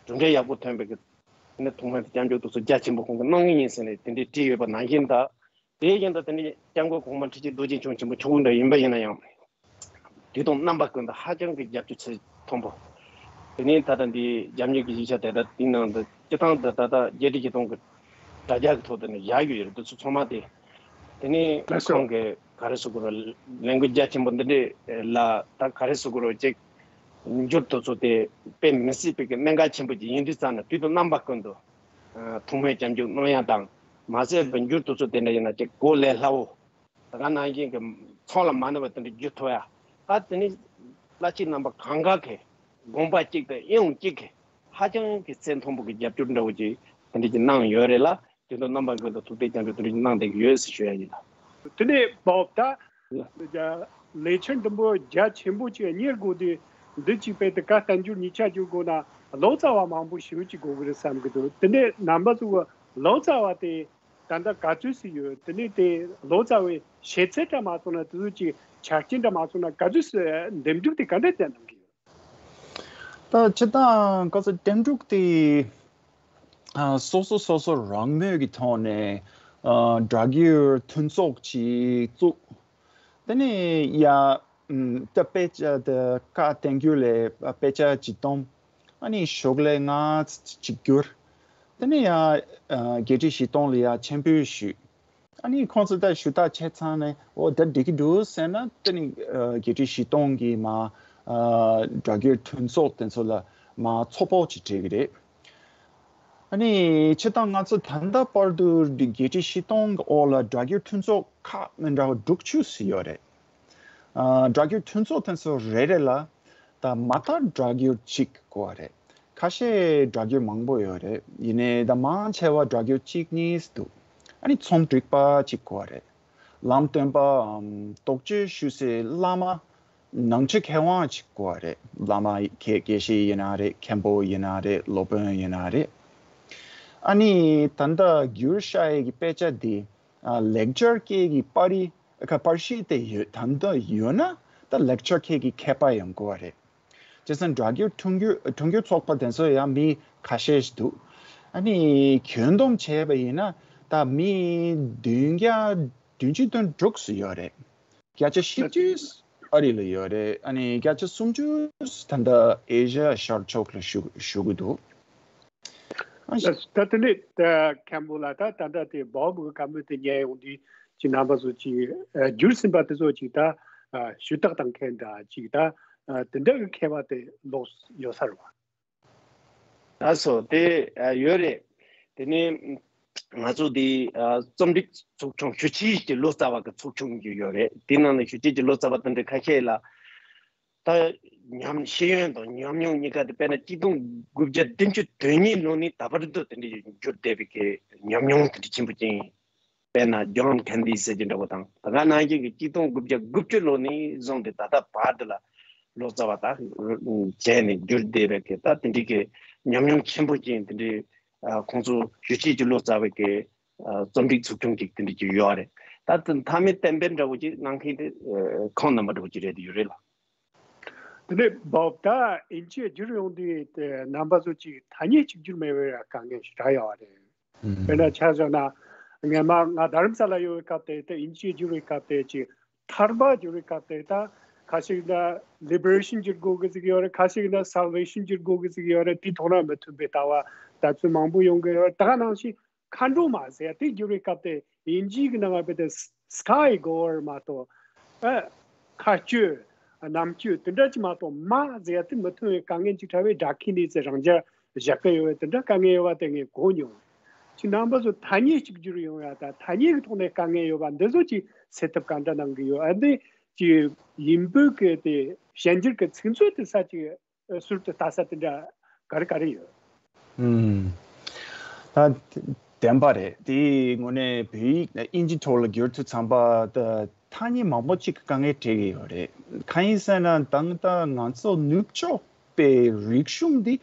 གྲུབ་འབྲས་ཡག་པོ་ཐོན་པའི་གི་ནི་ཐོག་མའི་སྐྱབས་འཇུག་དེ་ཚོ་རྒྱ་ཆེན་པོ་ཁོང་གིས་གནང་ངེས་ཡིན་ཟེར་ནས་དེ་འདྲའི་བྲིས་ཡོད་པ་ནང་བཞིན་དང་། དེ་བཞིན་དུ་དེ་ནས་སྐྱབས་མགོན་གོང་མ་ཁྲི་ཆེན་རྡོ་རྗེ་འཆང་ཆེན་པོ་མཆོག་འདྲ་ཡིན་པ་ཡིན་ན་ཡང་དུས་དང་རྣམ་པ་ཀུན་ཏུ་ཧ་ཅང་གི་རྒྱབ་སྐྱོར་ཚད་མཐོན་པོ། དེ་ནས་ད་ལྟ་འདི་རྒྱབ་གཉེར་གྱི་ཡིག་ཆ་དེ་དག་དེའི་ནང་དུ་སྤྱི་བཏང་དུ་ད་ལྟ་རྒྱལ་སྤྱིའི་སྤྱི་དོན་གྱི་དྲ་རྒྱ་གི་ཐོག་ཏུ་ནས་བཞག་ཡོད་རེད། དེ་ཚོ་ཚང་མ་དེ། དེ་ནས་ལགས་སོ། ཁོང་གིས་ག་རེ་ཟེར་དགོས་རེད། ལས་འགུལ་རྒྱ་ཆེན་པོ་འདི་འདྲའི་ལ་ད་ག་རེ་ཟེར་དགོས་རེད། ཅིག་འགྱུར་དེ་ཚོ་དེ་དཔེ་མི་སྲིད་པའི་གི་གནད་འགག་ཆེན་པོ་ཅིག་ཡིན་དུས་ཙམ་ན་དུས་དང་རྣམ་པ་ཀུན་ཏུ་ཐོག་མའི་སྐྱབས་འཇུག་གནང་ཡ་དང་མ་ཟད་པའི་འགྱུར་དེ་ཚོ་དེ་འདྲ་ཡིན་ན་ཅིག་གོ་ལས་སླ་བོ། ད་ག་ནང་བཞིན་གྱི་ཚང་ལ་མ་ནུས་པ་དེ་འདྲ་བསྒྱུར་ཐུབ་ཡ། ད་དེ་ནི་བླ་ཆེན་རྣམ་པ་གང་ག་གི་དགོངས་པ་གཅིག་དང་ཨེ་ཡོང་གཅིག་གི་ཧ་ཅང་གི་ཚད་མཐོན་པོ་གི་རྒྱབ་སྐྱོར་འདྲ་བོ་ཅིག་དེ་འདྲ་ཅིག་གནང་ཡོད་རེད་ལ། དེ་ཚོ་རྣམ་པ་ཀུན་ཏུ་ཐུགས་ཐད་སྐྱབས་འཇུག་དེ་འདྲ་ཅིག་གནང་བསྡད་ཀྱི་ཡོད་ཟེར་ཞུ་ཡ་ཡིན་ལ། དེ་ནས་བོབ་ད་ལས་འཆར་འདི་མོ་རྒྱ་ཆེན་པོ་ཅིག་གཉེར་དགོས་དུས་འདི་གཅིག་དཔེ་དེ་ག་བསྟན་འགྱུར་གཉིས་ཆ་བསྒྱུར་དགོས་ན་ལོ་ཙཱ་བ་མང་པོ་ཞེ་པོ་ཅིག་དགོས་ཀྱི་རེད་བསམ་གྱི་འདུག་དེ་ནས་རྣམ་པ་ཚོ་ལོ་ཙཱ་བ་དེ། ད་ལྟ་ག་ཚོད་ཙམ་ཡོད། དེ་ནས་དེ་ལོ་ཙཱ་བའི་ཤེས་ཚད་འདྲ་མ་སོང་ན་དེ་ཚོ་ཅིག་ཆ་རྐྱེན་འདྲ་མ་སོང་ན་ག་ཚོད་ཙམ་འདེམས་སྒྲུག་དེ་ག་འདྲ་བྱས་གནང་གི་ཡོད། ད་སྤྱིར་བཏང་ག་ཚོད་འདེམས་སྒྲུག་དེ་ཨ་སོ་སོ་སོ་སོ་རང་མོས་ཀྱི་ཐོག་ནས་ཨ་སྒྲ་སྒྱུར་མཐུན་ཚོགས་ཅིག་བཙུགས། དེ་ནས་ཡ་ཨམ་ད་དཔེ་ཆ་ད་བཀའ་བསྟན་འགྱུར་ལས་དཔེ་ཆ་ཅིག་བཏོན། ཨ་ནི་ཤོག་ལྷེ་ལྔ་ཅིག་བསྒྱུར། དེ་ནས་ཡ་ཨ་བརྒྱད་ཁྲི་བཞི་སྟོང་ལ་ཡ་མཆན་འབུལ་ཞུས། ཨ་ནི་ཁོང་ཚོ་ད་ཞུ་དག་བྱས་ཚར་ནས་འོ་ད་འགྲིག་གི་འདུག་ཟེར་ན་དེ་ནི་ཨ་བརྒྱད་ཁྲི་བཞི་སྟོང་གི་མ་ཨ་སྒྲ་སྒྱུར་མཐུན་ཚོགས་དེ་ཚོ་ལ་མ་ཚོགས་པ་ཅིག་སྤྲད་ཀྱི་རེད། ཨ་ནི་སྤྱིར་བཏང་ང་ཚོ་ད་ལྟ་བར་དུ་བརྒྱད་ཁྲི་བཞི་སྟོང་གི་འོག་ལ་སྒྲ་སྒྱུར་མཐུན་ཚོགས་ཁག་མི་འདྲ་བ་དྲུག་ཅུ་ཙམ་ཡོད་རེད། ཨ་སྒྲ་སྒྱུར་མཐུན་ཚོགས་དེ་ཚོ་རེ་རེ་ལ་ད་མ་མཐའ་སྒྲ་སྒྱུར་གཅིག་དགོས་པ་རེད། ཁ་ཤས་སྒྲ་སྒྱུར་མང་པོ་ཡོད་རེད། ཡིན་ནའི་ད་མང་ཆེ་བ་སྒྲ་སྒྱུར་གཅིག་གཉིས་འདུག་ཨ་ནི་རྩོམ་སྒྲིག་པ་གཅིག་དགོས་པ་རེད། ལམ་སྟོན་པའམ་དོགས་གཅོད་ཞུ་སའི་བླ་མ། ནང་ཆོས་མཁས་དབང་ཅིག་དགོས་པ་རེད། བླ་མ་དགེ་དགེ་བཤེས་ཡིན་ན་རེད། མཁན་པོ་ཡིན་ན་རེད། སློབ་དཔོན་ཡིན་ན་རེད། ཨ་ནི་ད་ལྟ་བསྒྱུར་བཞག་ཡས་ཀྱི་དཔེ་ཆ་འདི་ཨ་ལེགས་སྦྱར་སྐད་ཀྱི་པར་རིས་ཁ་པར་ཤིས་དེ་ཡོད། ད་ལྟ་ཡོད་ན་ད་ལེགས་སྦྱར་སྐད་ཀྱི་མཁས་པ་ཡང་དགོས་པ་རེད། བྱས་ཙང་སྒྲ་བསྒྱུར་ཐུང་བསྒྱུར་ཐུང་བསྒྱུར་ཚོགས་པ་དེ་ཚོ་ཡང་མི་ཁ་ཤས་ཤིག་འདུག་ཨ་ནི་ཁྱོན་བསྡོམས་བྱས་པ་ཡིན་ན་ད་མི་བདུན་བརྒྱ་བདུན་ཅུ་དོན་དྲུག་ཙམ་ཡོད་རེད། བརྒྱ་ཆ་བཞི་བཅུ་ཨ་རི་ལ་ཡོད་རེད། ཨ་ནི་བརྒྱ་ཆ་སུམ་ཅུ་ད་ལྟ་ཨེ་ཤ་ཡ་ཤར་ཕྱོགས་ལ་བཞུགས་བཞུགས་ཀྱི་འདུག་ཨ་ཤ- ད་དེ་ནས་ད་མཁན་པོ་ལགས། ད་ད་ལྟ་དེ་བོབ་གི་བཀའ་མོལ་དེ་ཉན་ཡོང་དུས་ཅིག་རྣམ་པ་ཚོ་ཅིག་ཨ་བསྒྱུར་ཟིན་པ་དེ་ཚོ་ཅིག་ད་ཨ་ཞུ་དག་བཏང་མཁན་འདྲ་ཅིག་ད་ཨ་དེ་འདྲ་གི་མཁས་པ་དེ་ལོགས་ཡོད་ས་རེད་བ། ལགས་སོ། དེ་ཨ་ཡོད་རེད། དེ་ནས་ང་ཚོ་འདི་ཨ་རྩོམ་སྒྲིག་ཚོགས་ཆུང་ཞུ་ཆེད་ཀྱི་ལོ་ཙཱ་བ་གི་ཚོགས་ཆུང་ཅིག་ཡོད་རེད། དེ་ནང་ནས་ཞུ་ཆེད་ཀྱི་ལོ་ཙཱ་བ་དེ་འདྲ་ཁ་ཤས་ལ་ད་ཉམས་ཤེས་ཡོན་དང་ཉམས་མྱོང་གཉིས་ཀ་དེ་དཔེར་ན་གཅིག་སྟོང་དགུ་བརྒྱ་བདུན་ཅུ་དོན་གཉིས་ལོ་ནས་ད་བར་དུ་དེ་འདྲ་བསྒྱུར་བསྡད་པའི་གི་ཉམས་མྱོང་དེ་འདྲ་ཆེན་པོ་ཅན། དཔེར་ན་ཇོན་ཁན་ལི་ཟེར་གྱི་འདྲ་བོ་དང་། ད་ག་ནང་བཞིན་གྱི་གཅིག་སྟོང་དགུ་བརྒྱ་དགུ་བཅུ་ལོ་ནས་བཟུང་སྟེ་ད་ལྟ་བར་དུ་ལ་ལོ་ཙཱ་བ་དང་བྱས་ནས་བསྒྱུར་བསྡད་པའི་གི་ད་དེ་འདྲའི་གི་ཉམས་མྱོང་ཆེན་པོ་ཅན་དེ་འདྲའི་ཨ་ཁོང་ཚོ་ཞུ་ཆེད་ཀྱི་ལོ་ཙཱ་བའི་གི་ཨ་རྩོམ་སྒྲིག་ཚོགས་ཆུང་ཅིག་དེ་འདྲ་ཅིག་ཡོད་རེད། ད་དེ་མཐའ་མའི་གཏན་འབེབས་འདྲ་བོ་ཅིག་གནང་མཁན་དེ་ཨ་ཁོང་རྣམ་པ་འདྲ་བོ་ཅིག་རེད་དེ་ཡོད་རེད་ལ། དེ་ནས་བོབ་ད་དབྱིན་ཇིར་བསྒྱུར་ཡོང་དུས་དེ་རྣམ་པ་ཚོ་ཅིག་ཐ་སྙད་གཅིག་གྱུར་མེད་པའི་དཀའ་ངལ་ཞིག་རག་ཡོད་རེད། དཔེར་ན་ཆ་བཞག་ན་སྔན་མ་ང་རྡ་རམ་ས་ལ་ཡོད་པའི་སྐབས་དེ་དེ་དབྱིན་ཇིར་བསྒྱུར་བའི་སྐབས་དེ་ཅིག་ཐར་པ་བསྒྱུར་བའི་སྐབས་དེ་ད་ཁ་ཤས་ན་liberation བསྒྱུར་དགོས་གི་ཟིག་ཡོད་རེད། ཁ་ཤས་ན་salvation བསྒྱུར་དགོས་གི་ཟིག་ཡོད་རེད། དེ་ཐོག་ན་མི་མཐུན་པའི་ལྟ་བ་ལྟ་ཚུལ་མང་པོ་ཡོང་གི་ཡོད་རེད། ད་ག་ནང་བཞིན་མཁའ་འགྲོ་མ་ཟེར་ཡ་དེ་བསྒྱུར་བའི་སྐབས་དེ་དབྱིན་ཇིའི་གི་ནང་ང་བས་དེ་sky goer མ་གཏོགས་ཨ་མཁའ་སྤྱོད་གནམ་སྤྱོད་དེ་འདྲ་ཅིག་མ་གཏོགས་མ་ཟེར་ཡ་དེ་མི་མཐོང་བའི་དཀའ་ངལ་ཅིག་འཕྲད་པས་སྒྲ་ཁས་ལེན་ཚེ་རང་རྒྱལ་བཞག་གི་ཡོད་པས་དེ་འདྲ་དཀའ་ངལ་ཡོད་པ་དེ་ངས་གོ་མྱོང་། ཅིག་རྣམ་པ་ཚོ་ཐ་སྙད་གཅིག་གྱུར་ཡོང་ཡ་ད་ཐ་སྙད་ཀྱི་ཐོག་ནས་དཀའ་ངལ་ཡོད་པ་འདི་ཚོ་ཅིག་སེལ་ཐབས་ག་འདྲ་གནང་གི་ཡོད། ཨ་འདི་ཅིག་དབྱིན་བོད་ཀྱི་དེ་ཞན་འགྱུར་གྱི་ཚིག་མཛོད་དེ་ས་ཅིག་ཟུར་དུ་ལྟ་ས་དེ་འདྲ་ག་རེ་ག་རེ་ཡོད། ཨུམ། ད་བདེན་པ་རེད། དེའི་ངོས་ནས་བོད་ཡིག་དབྱིན་ཇི་ཐོག་ལ་བསྒྱུར་དུས་ཙམ་པ་ད་ཐ་སྙད་མང་པོ་ཅིག་དཀའ་ངལ་འཕྲད་ཀྱི་ཡོད་རེད། གང་ཡིན་ཟེར་ན་ད་ད་ང་ཚོ་ནུབ་ཕྱོགས་པའི་རིག་གཞུང་འདི་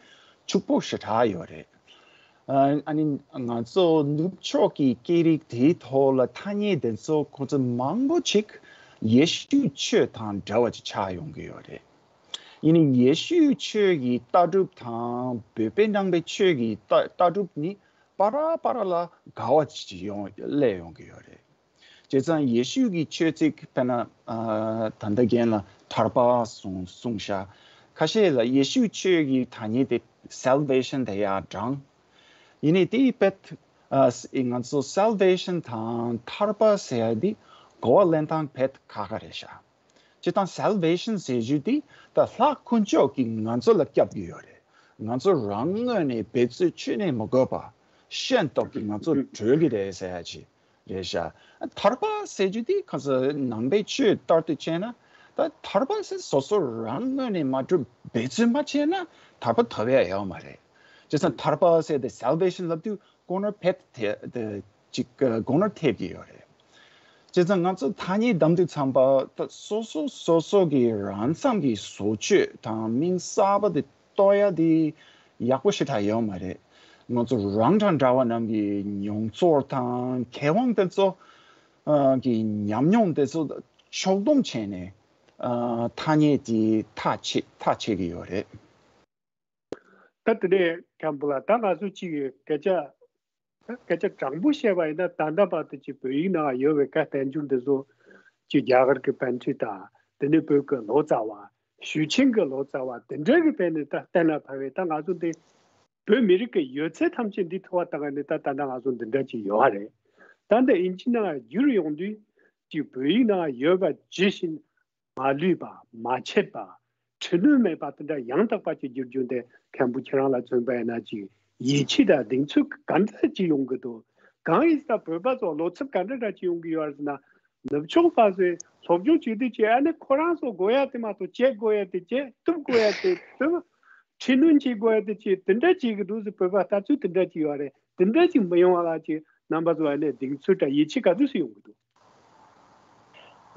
ཕྱུག་པོ་ཞེ་དྲག་ཡོད་རེད། ཨ་ཨ་ནི་ང་ཚོ་ནུབ་ཕྱོགས་ཀྱི་སྐད་རིགས་དེའི་ཐོག་ལ་ཐ་སྙད་དེ་ཚོ་ཁོ་ཚོ་མང་པོ་ཅིག་ཡེ་ཤུའི་ཆོས་དང་འདྲ་བ་ཅིག་ཆགས་ཡོང་གི་ཡོད་རེད། ཡིན་ནའི་ཡེ་ཤུའི་ཆོས་ཀྱི་ལྟ་གྲུབ་དང་བོད་པའི་ནང་པའི་ཆོས་ཀྱི་ལྟ་ལྟ་གྲུབ་ནི་བར་བར་ལ་འགལ་བ་ཅིག་ཡོང་སླེབས་ཡོང་གི་ཡོད་རེད། བྱས་ཙང་ཡེ་ཤུ་གི་ཆོས་ཚིག་དཔེར་ན་ཨ་ད་ལྟ་རྒན་ལགས་ཐར་པ་གསུངས་གསུངས་ཤག་ཁ་ཤས་ལ་ཡེ་ཤུ་ཆོས་ཀྱི་ཐ་སྙད་དེ་salvation དེ་ཡང་དྲངས། ཡིན་ནའི་དེའི་དཔེ་ཨ་ང་ཚོ་salvation དང་ཐར་པ་ཟེར་ཡ་དེ་གོ་བ་ལེན་སྟངས་དཔེ་ཁག་ཁག་རེད་ཤག་སྤྱིར་བཏང་salvation ཟེར་རྒྱུ་དེ་ད་ལྷ་དཀོན་མཆོག་གིས་ང་ཚོ་ལ་སྐྱབས་ཀྱི་ཡོད་རེད། ང་ཚོ་རང་ངོས་ནས་འབད་རྩོལ་ཅི་ནས་མི་དགོས་པ་ཤེས་རྟོགས་ཀྱིས་ང་ཚོ་གྲོལ་གྱི་རེད་ཟེར་ཡ་ཅིག་རེད་ཤག་ཐར་པ་ཟེར་རྒྱུ་དེ་ཁ་སང་ནང་པའི་ཆོས་ལྟར་དུ་བྱས་ན་ད་ཐར་པ་ཟེར་སོ་སོ་རང་ངོས་ནས་མ་གྲུབ་འབད་རྩོལ་མ་བྱས་ན་ཐར་པ་ཐོབ་ཡ་ཡོད་མ་རེད། བྱས་ཙང་ཐར་པ་ཟེར་ཏེ་salvation ལབ་དུས་དགོངས་པ་ཐེབས་ཏེ་ཅིག་དགོངས་པ་ཐེབས་ཀྱི་ཡོད་རེད། བྱས་ཙང་ང་ཚོ་ཐ་སྙད་བདམས་དུས་ཙམ་པ་ད་སོ་སོ་སོ་སོ་གི་རང་མཚམས་ཀྱི་བཟོ་བཅོས་དང་མིང་གསར་པ་དེ་གཏོད་ཡ་དེ་ཡག་པོ་ཞེ་དྲག་ཡོད་མ་རེད། ང་ཚོ་རང་དང་འདྲ་བ་རྣམས་ཀྱི་མྱོང་ཚོར་དང་མཁས་དབང་དེ་ཚོ་ཨ་གི་ཉམས་མྱོང་དེ་ཚོ་ཕྱོགས་བསྡོམས་བྱས་ནས་ཨ་ཐ་སྙད་དེ་ཐག་ཆད་ཐག་ཆད་ཀྱི་ཡོད་རེད། ད་དེ་ནས་མཁན་པོ་ལགས་ད་ང་ཚོ་གཅིག་གི་སྐད་ཆ་ད་སྐད་ཆ་དྲང་པོ་བཤད་པ་ཡིན་ན་ད་ལྟ་བར་དུ་ཅིག་བོད་ཡིག་ནང་ཡོད་པའི་བཀའ་བསྟན་འགྱུར་འདི་ཚོ་ཅིག་རྒྱ་གར་གྱི་པཎ་ཊི་ད་དེ་ནས་བོད་ཀྱི་ལོ་ཙཱ་བ་ཞུ་ཆེན་གྱི་ལོ་ཙཱ་བ་དེ་འདྲ་གི་བས་ནས་ད་གཏན་ལ་ཕབ་པས་ད་ང་ཚོ་འདི་བོད་མི་རིགས་ཀྱི་ཡོད་ཚད་ཐམས་ཅད་འདི་ཐོག་བཏང་ནས་ད་ད་ལྟ་ང་ཚོ་འདི་འདྲ་ཅིག་ཡོད་རེད། ད་འདི་དབྱིན་ཇི་ནང་བསྒྱུར་ཡོང་དུས་ཅིག་བོད་ཡིག་ནང་ཡོད་པ་ཇི་བཞིན་མ་ལུས་པ་མ་ཆད་པ་འཁྲུལ་སྣོན་མེད་པ་དེ་འདྲ་ཡང་དག་པ་ཅིག་བསྒྱུར་རྒྱུ་འདི་མཁན་པོ་ཁྱེད་རང་ལ་མཚོན་པ་ཡིན་ན་ཅིག་ཡིད་ཆེས་དང་གདེང་ཚོད་ག་འདྲ་ཅིག་ཡོང་གི་འདུག་གང་ཡིན་ཟེར་ན་བོད་པ་ཚོ་བློ་འཚབ་ག་འདྲ་འདྲ་ཅིག་ཡོང་གི་ཡོད་རེད་ཟེར་ན། ནུབ་ཕྱོགས་པ་ཚོས་སློབ་སྦྱོང་བྱེད་དུས་ཅིག་ཨ་ནི་ཁོ་རང་ཚོ་དགོས་ཡ་དེ་མ་གཏོགས་བྱེད་དགོས་ཡ་དེ་བྱེད་བཏུབ་དགོས་ཡ་དེ་བཏུབ། འཁྲུལ་སྣོན་བྱེད་དགོས་ཡ་དེ་ཅིག་དེ་འདྲ་བྱེད་གི་འདུག་ཟེར་བོད་པ་ལྟ་ཚུལ་དེ་འདྲ་ཅིག་ཡོད་རེད། དེ་འདྲ་ཅིག་མི་ཡོང་བ་ལ་ཅིག་རྣམ་པ་ཚོ་ཨ་ནི་གདེང་ཚོད་དང་ཡིད་ཆེས་ག་ཚོད་སུ་ཡོང་གི་འདུག་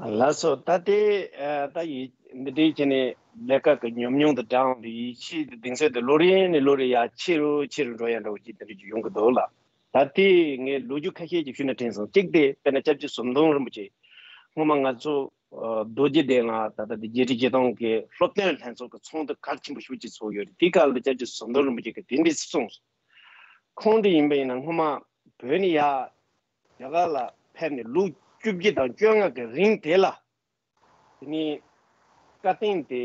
ལགས་སོ། ད་དེ་ཨ་ད་ཡིད་ འདི་འདྲའི་བྱས་ནས་ལས་ཀ་གི་ཉམས་མྱོང་དང་སྦྲགས་འདི་ཡིད་ཆེས་དང་གདེང་ཚོད་དེ་ལོ་རེ་ནས་ལོ་རེ་ཡར་ཆེ་རུ་ཆེ་རུ་འགྲོ་ཡ་འདྲ་བོ་ཅིག་དེ་འདྲ་ཅིག་ཡོང་གི་འདུག་ལ། ད་ལྟའི་ངས་ལོ་རྒྱུས་ཁ་ཤས་ཅིག་ཞུས་ན་དྲན་སོང་། གཅིག་དེ་དཔེར་ན་སྐྱབས་རྗེ་ཟམ་གདོང་རིན་པོ་ཆེ། སྔོན་མ་ང་ཚོ་ཨ་རྡོ་རྗེ་གདན་ལ་ད་ལྟ་དེ་རྒྱལ་སྤྱིའི་སྤྱིར་བཏང་གི་སློབ་སྟོན་ལྷན་ཚོགས་ཀྱི་ཚོགས་འདུ་གལ་ཆེན་པོ་ཞེ་པོ་ཅིག་ཚོགས་ཡོད་རེད། དེའི་སྐབས་ལ་སྐྱབས་རྗེ་ཟམ་གདོང་རིན་པོ་ཆེ་གིས་དེ་འདྲ་གསུངས་སོང་། ཁོང་འདྲ་ཡིན་པ་ཡིན་ན་སྔོན་མ་བོད་ནས་ཡར་རྒྱ་གར་ལ་ཕེབས་ནས་ལོ་བཅུ་བཞི་དང་བཅོ་ལྔ་གི་རིང་དེ་ལ། དེ་ནས་བཀའ་བསྟན་དེ་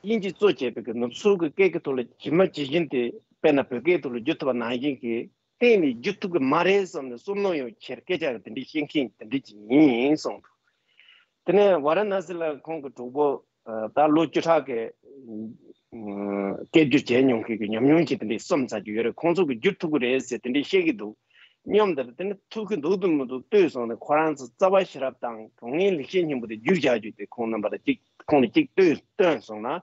དབྱིན་ཇི་གཙོ་བྱས་པའི་གི་ནུབ་ཕྱོགས་ཀྱི་སྐད་ཀྱི་ཐོག་ལ་ཇི་མ་ཇི་བཞིན་དེ་དཔེར་ན་བོད་སྐད་ཐོག་ལ་བསྒྱུར་ཐུབ་པ་ནང་བཞིན་གྱི་གཏན་ནས་བསྒྱུར་ཐུབ་ཀྱི་མ་རེད་བསམ་ནས་བསམ་བློ་ཡང་འཁྱེར་སྐད་ཆ་གི་དེ་འདྲའི་བཤད་མཁན་དེ་འདྲ་ཅིག་ཡིན་གསུངས་འདུག་དེ་ནས་ཝཱ་ར་ཎ་སི་ལ་ཁོང་གི་གྲོགས་པོ་ད་ལོ་བཅུ་ཕྲག་གི་སྐད་སྒྱུར་བྱས་མྱོང་མཁན་གྱི་ཉམས་མྱོང་ཅིག་དེ་འདྲའི་གསུམ་ཙམ་ཅིག་ཡོད་རེད། ཁོང་ཚོ་གིས་བསྒྱུར་ཐུབ་ཀྱི་རེད་ཟེར་དེ་འདྲའི་བཤད་ཀྱི་འདུག་སྙམ་དེར་དེ་ནི་ཐུགས་ཀྱི་འདུག་འདུག་མི་འདུག་ལྟོས་སོང་ནས་ཁོ་རང་ཚོ་རྩ་བ་ཤེས་རབ་དང་དོན་ལྔའི་ལེགས་བཤད་སྙིང་པོ་དེ་བསྒྱུར་བཞག་རྒྱུ་དེ་ཁོང་རྣམ་པ་ལ་གཅིག་ཁོང་ལ་གཅིག་ལྟོས་སྟོན་སོང་ན།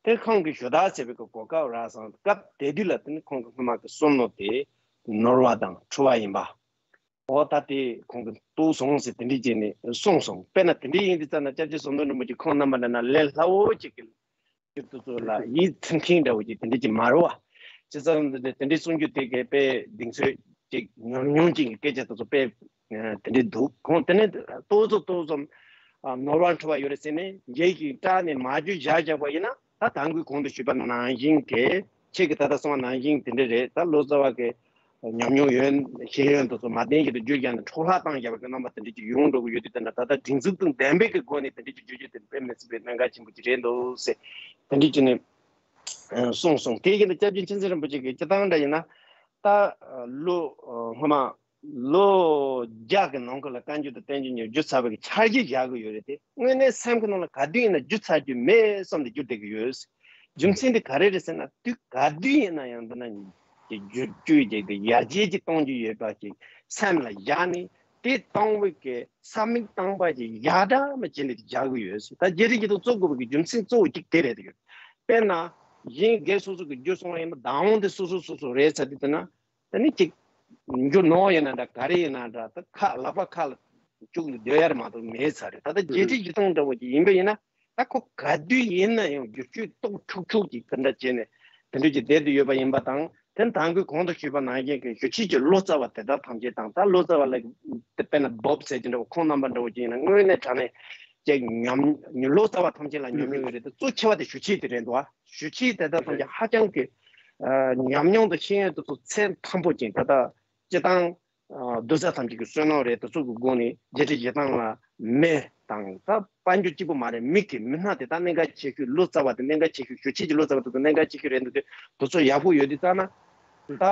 དེ་ཁོང་གིས་ཞུ་དག་བྱེད་པའི་གོ་སྐབས་རག་སོང་། སྐབས་དེ་དུས་ལ་དེ་ནི་ཁོང་གི་སྔོན་མ་གི་བསམ་བློ་དེ་ནོར་བ་དང་འཁྲུལ་བ་ཡིན་པ། འོ་ད་དེ་ཁོང་གིས་རྟོགས་སོང་ཟེར་དེ་འདྲའི་བྱས་ནས་གསུངས་སོང་། དཔེར་ན་དེ་འདྲའི་ཡིན་དུས་ཙམ་ན་སྐྱབས་རྗེ་ཟམ་གདོང་རིན་པོ་ཆེ་ཁོང་རྣམ་པ་འདྲ་ན་ལས་སླ་བོ་ཅིག་གི་སྤྱིར་དུ་ཚོ་ལ་ཡིད་ཚིམ་མཁན་འདྲ་བོ་ཅིག་དེ་འདྲ་ཅིག་མ་རེད་བ། བྱས་ཙང་དེ་འདྲའི་གསུང་རྒྱུ་དེ་གའི་དཔེ་གདེང་ཚོད་ཅིག་ཉམས་མྱོང་ཅིག་གི་སྐད་ཆ་དེ་ཚོ་དཔེ་དེ་འདྲ་འདུག་ཁོང་དེ་ནས་ཏོག་ཙམ་ཏོག་ཙམ་ནོར་བ་འཁྲུལ་བ་ཡོད་རེད་ཟེར་ནས་རྒྱན་ཞིག་སྤྲས་ནས་མ་བརྗོད་བཞག་བཞག་པ་ཡིན་ན། ད་དང་གུས་གོང་དུ་ཞུས་པ་ནང་བཞིན་གྱི་ཁྱེད་ཀྱིས་ད་ལྟ་གསུངས་པ་ནང་བཞིན་དེ་འདྲ་རེད། ད་ལོ་ཙཱ་བ་གི་ཉམས་མྱོང་ཡོད་ཤེས་ཡོན་དེ་ཚོ་མ་བསྟན་གྱི་དུ་བསྒྱུར་རྒྱག་ནས་འཕྲོ་བརླག་བཏང་བཞག་པ་གི་རྣམ་པ་དེ་འདྲ་ཅིག་ཡོང་འགྲོ་གི་ཡོད་དུས། དེ་འདྲ་ད་ལྟ་སྒྲིག་འཛུགས་དང་ལྡན་པའི་གི་སྒོ་ནས་དེ་འདྲ་ཅིག་བརྗོད་རྒྱུ་དེ་དཔེ་མི་སྲིད་པའི་གནད་འགག་ཆེན་པོ་ཅིག་རེད་འདུག་ཟེར་དེ་འདྲ་ཅིག་ནས་གསུངས་སོང་། དེ་ཡིན་ན་སྐྱབས་རྗེ་མཁྱེན་བརྩེ་རིན་པོ་ཆེ་གི་སྤྱིར་བཏང་འདྲ་ཡིན་ན་ད་ལོ་སྔོན་མ་ལོ་བརྒྱ་གི་ནང་ཁུལ་ལ་བཀའ་འགྱུར་དང་བསྟན་འགྱུར་གཉིས་བསྒྱུར་ཚར་བའི་གི་འཆར་གཞི་བཞག་གི་ཡོད་རེད་དེ། དངོས་གནས་སེམས་ཀྱི་ནང་ལ་ག་དུས་ཡིན་ན་བསྒྱུར་ཚར་རྒྱུ་མེད་བསམ་སྟེ་བསྒྱུར་བསྡད་ཀྱི་ཡོད། རྒྱུ་མཚན་དེ་ག་རེ་རེད་ཟེར་ན། དུས་ག་དུས་ཡིན་ན་ཡང་འདི་ན་ཀྱི་བསྒྱུར་བཅོས་བྱས་ཏེ་ཡར་རྒྱས་ཅིག་གཏོང་རྒྱུ་ཡོད་པ་ཅིག་སེམས་ལ་བཞག་ནས་དེ་གཏོང་བའི་གི་ས་མིག་བཏང་བ་ཅིག་ཡག་འདྲ་མ་བྱས་ནས་བཞག་གི་ཡོད། ད་རྒྱལ་སྲས་ཀྱི་ཐོག་བཙུགས་དགོས་པའི་གི་རྒྱུ་མཚན་གཙོ་བོ་གཅིག་དེ་རེད་ཡོད། དཔེར་ན་གཞན་སྒེར་སོ་སོ་གི་བསྒྱུར་སོང་བ་ཡིན་ན་བདག་དབང་དེ་སོ་སོ་སོ་སོ་རེད་ཚར་དུས། དེ་ན་ད་ནི་ཅིག་འགྱུར་ནོར་ཡིན་ན་འདྲ་ག་རེ་ཡིན་ན་འདྲ་ད་ཁ་ལག་པ་ཁ་ལ་བཅུག་ནས་སྡོད་ཡ་རེད་མ་གཏོགས་མེད་ཚར་རེད། ད་ལྟ་རྒྱལ་སྲས་ཀྱི་ཐོག་འདྲ་བོ་ཅིག་ཡིན་པ་ཡིན་ན། ད་ཁོ་ག་དུས་ཡིན་ན་ཡང་བསྒྱུར་བཅོས་གཏོང་ཆོག་ཆོག་ཅིག་དེ་འདྲ་བྱས་ནས་དེ་འདྲ་ཅིག་བསྡད་དུ་ཡོད་པ་ཡིན་པ་དང་། དེ་དང་གུས་གོང་དུ་ཞུས་པ་ནང་བཞིན་གྱི་ཞུ་ཆེད་ཀྱི་ལོ་ཙཱ་བ་དེ་དག་ཐམས་ཅད་དང་། ད་ལོ་ཙཱ་བ་ལ་དཔེར་ན་བོབ་ཟེར་གྱི་འདྲ་བོ་ཁོང་རྣམ་པ་འདྲ་བོ་ཅིག་ཡིན་ན་དངོས་གནས་དྲང་གནས་ཀྱི་ཉམས་ལོ་ཙཱ་བ་ཐམས་ཅད་ལ་ཉམས་མྱོང་ཡོད་རེད་དེ། གཙོ་ཆེ་བ་དེ་ཞུ་ཆེད་དེ་རེད་འདུག་ཨ། ཞུ་ཆེད་དེ་དག་ཐམས་ཅད་ཧ་ཅང་གི་ཉམས་མྱོང་དང་ཤེས་ཡོན་དེ་ཚོ་ཚད་མཐོན་པོ་ཅན། ད་ལྟ་སྤྱིར་བཏང་གདུལ་བྱ་ཐམས་ཅད་ཀྱི་བསོད་ནམས་རེད། དེ་ཚོ་གི་སྒོ་ནས་རྒྱལ་སྲས་ཞེ་སྡང་ལ་མི་དང་ད་དཔལ་འབྱོར་གཅིག་པུ་མ་རེད། མི་གི་མི་སྣ་དེ་དག་གནད་འགག་ཆེ་ཤོས། ལོ་ཙཱ་བ་དེ་གནད་འགག་ཆེ་ཤོས། ཞུ་ཆེད་ཀྱི་ལོ་ཙཱ་བ་དེ་ཚོ་གནད་འགག་ཆེ་ཤོས་རེད་འདུག་དེ་དེ་ཚོ་ཡག་པོ་ཡོད་དུས་ཙམ་ན། ད་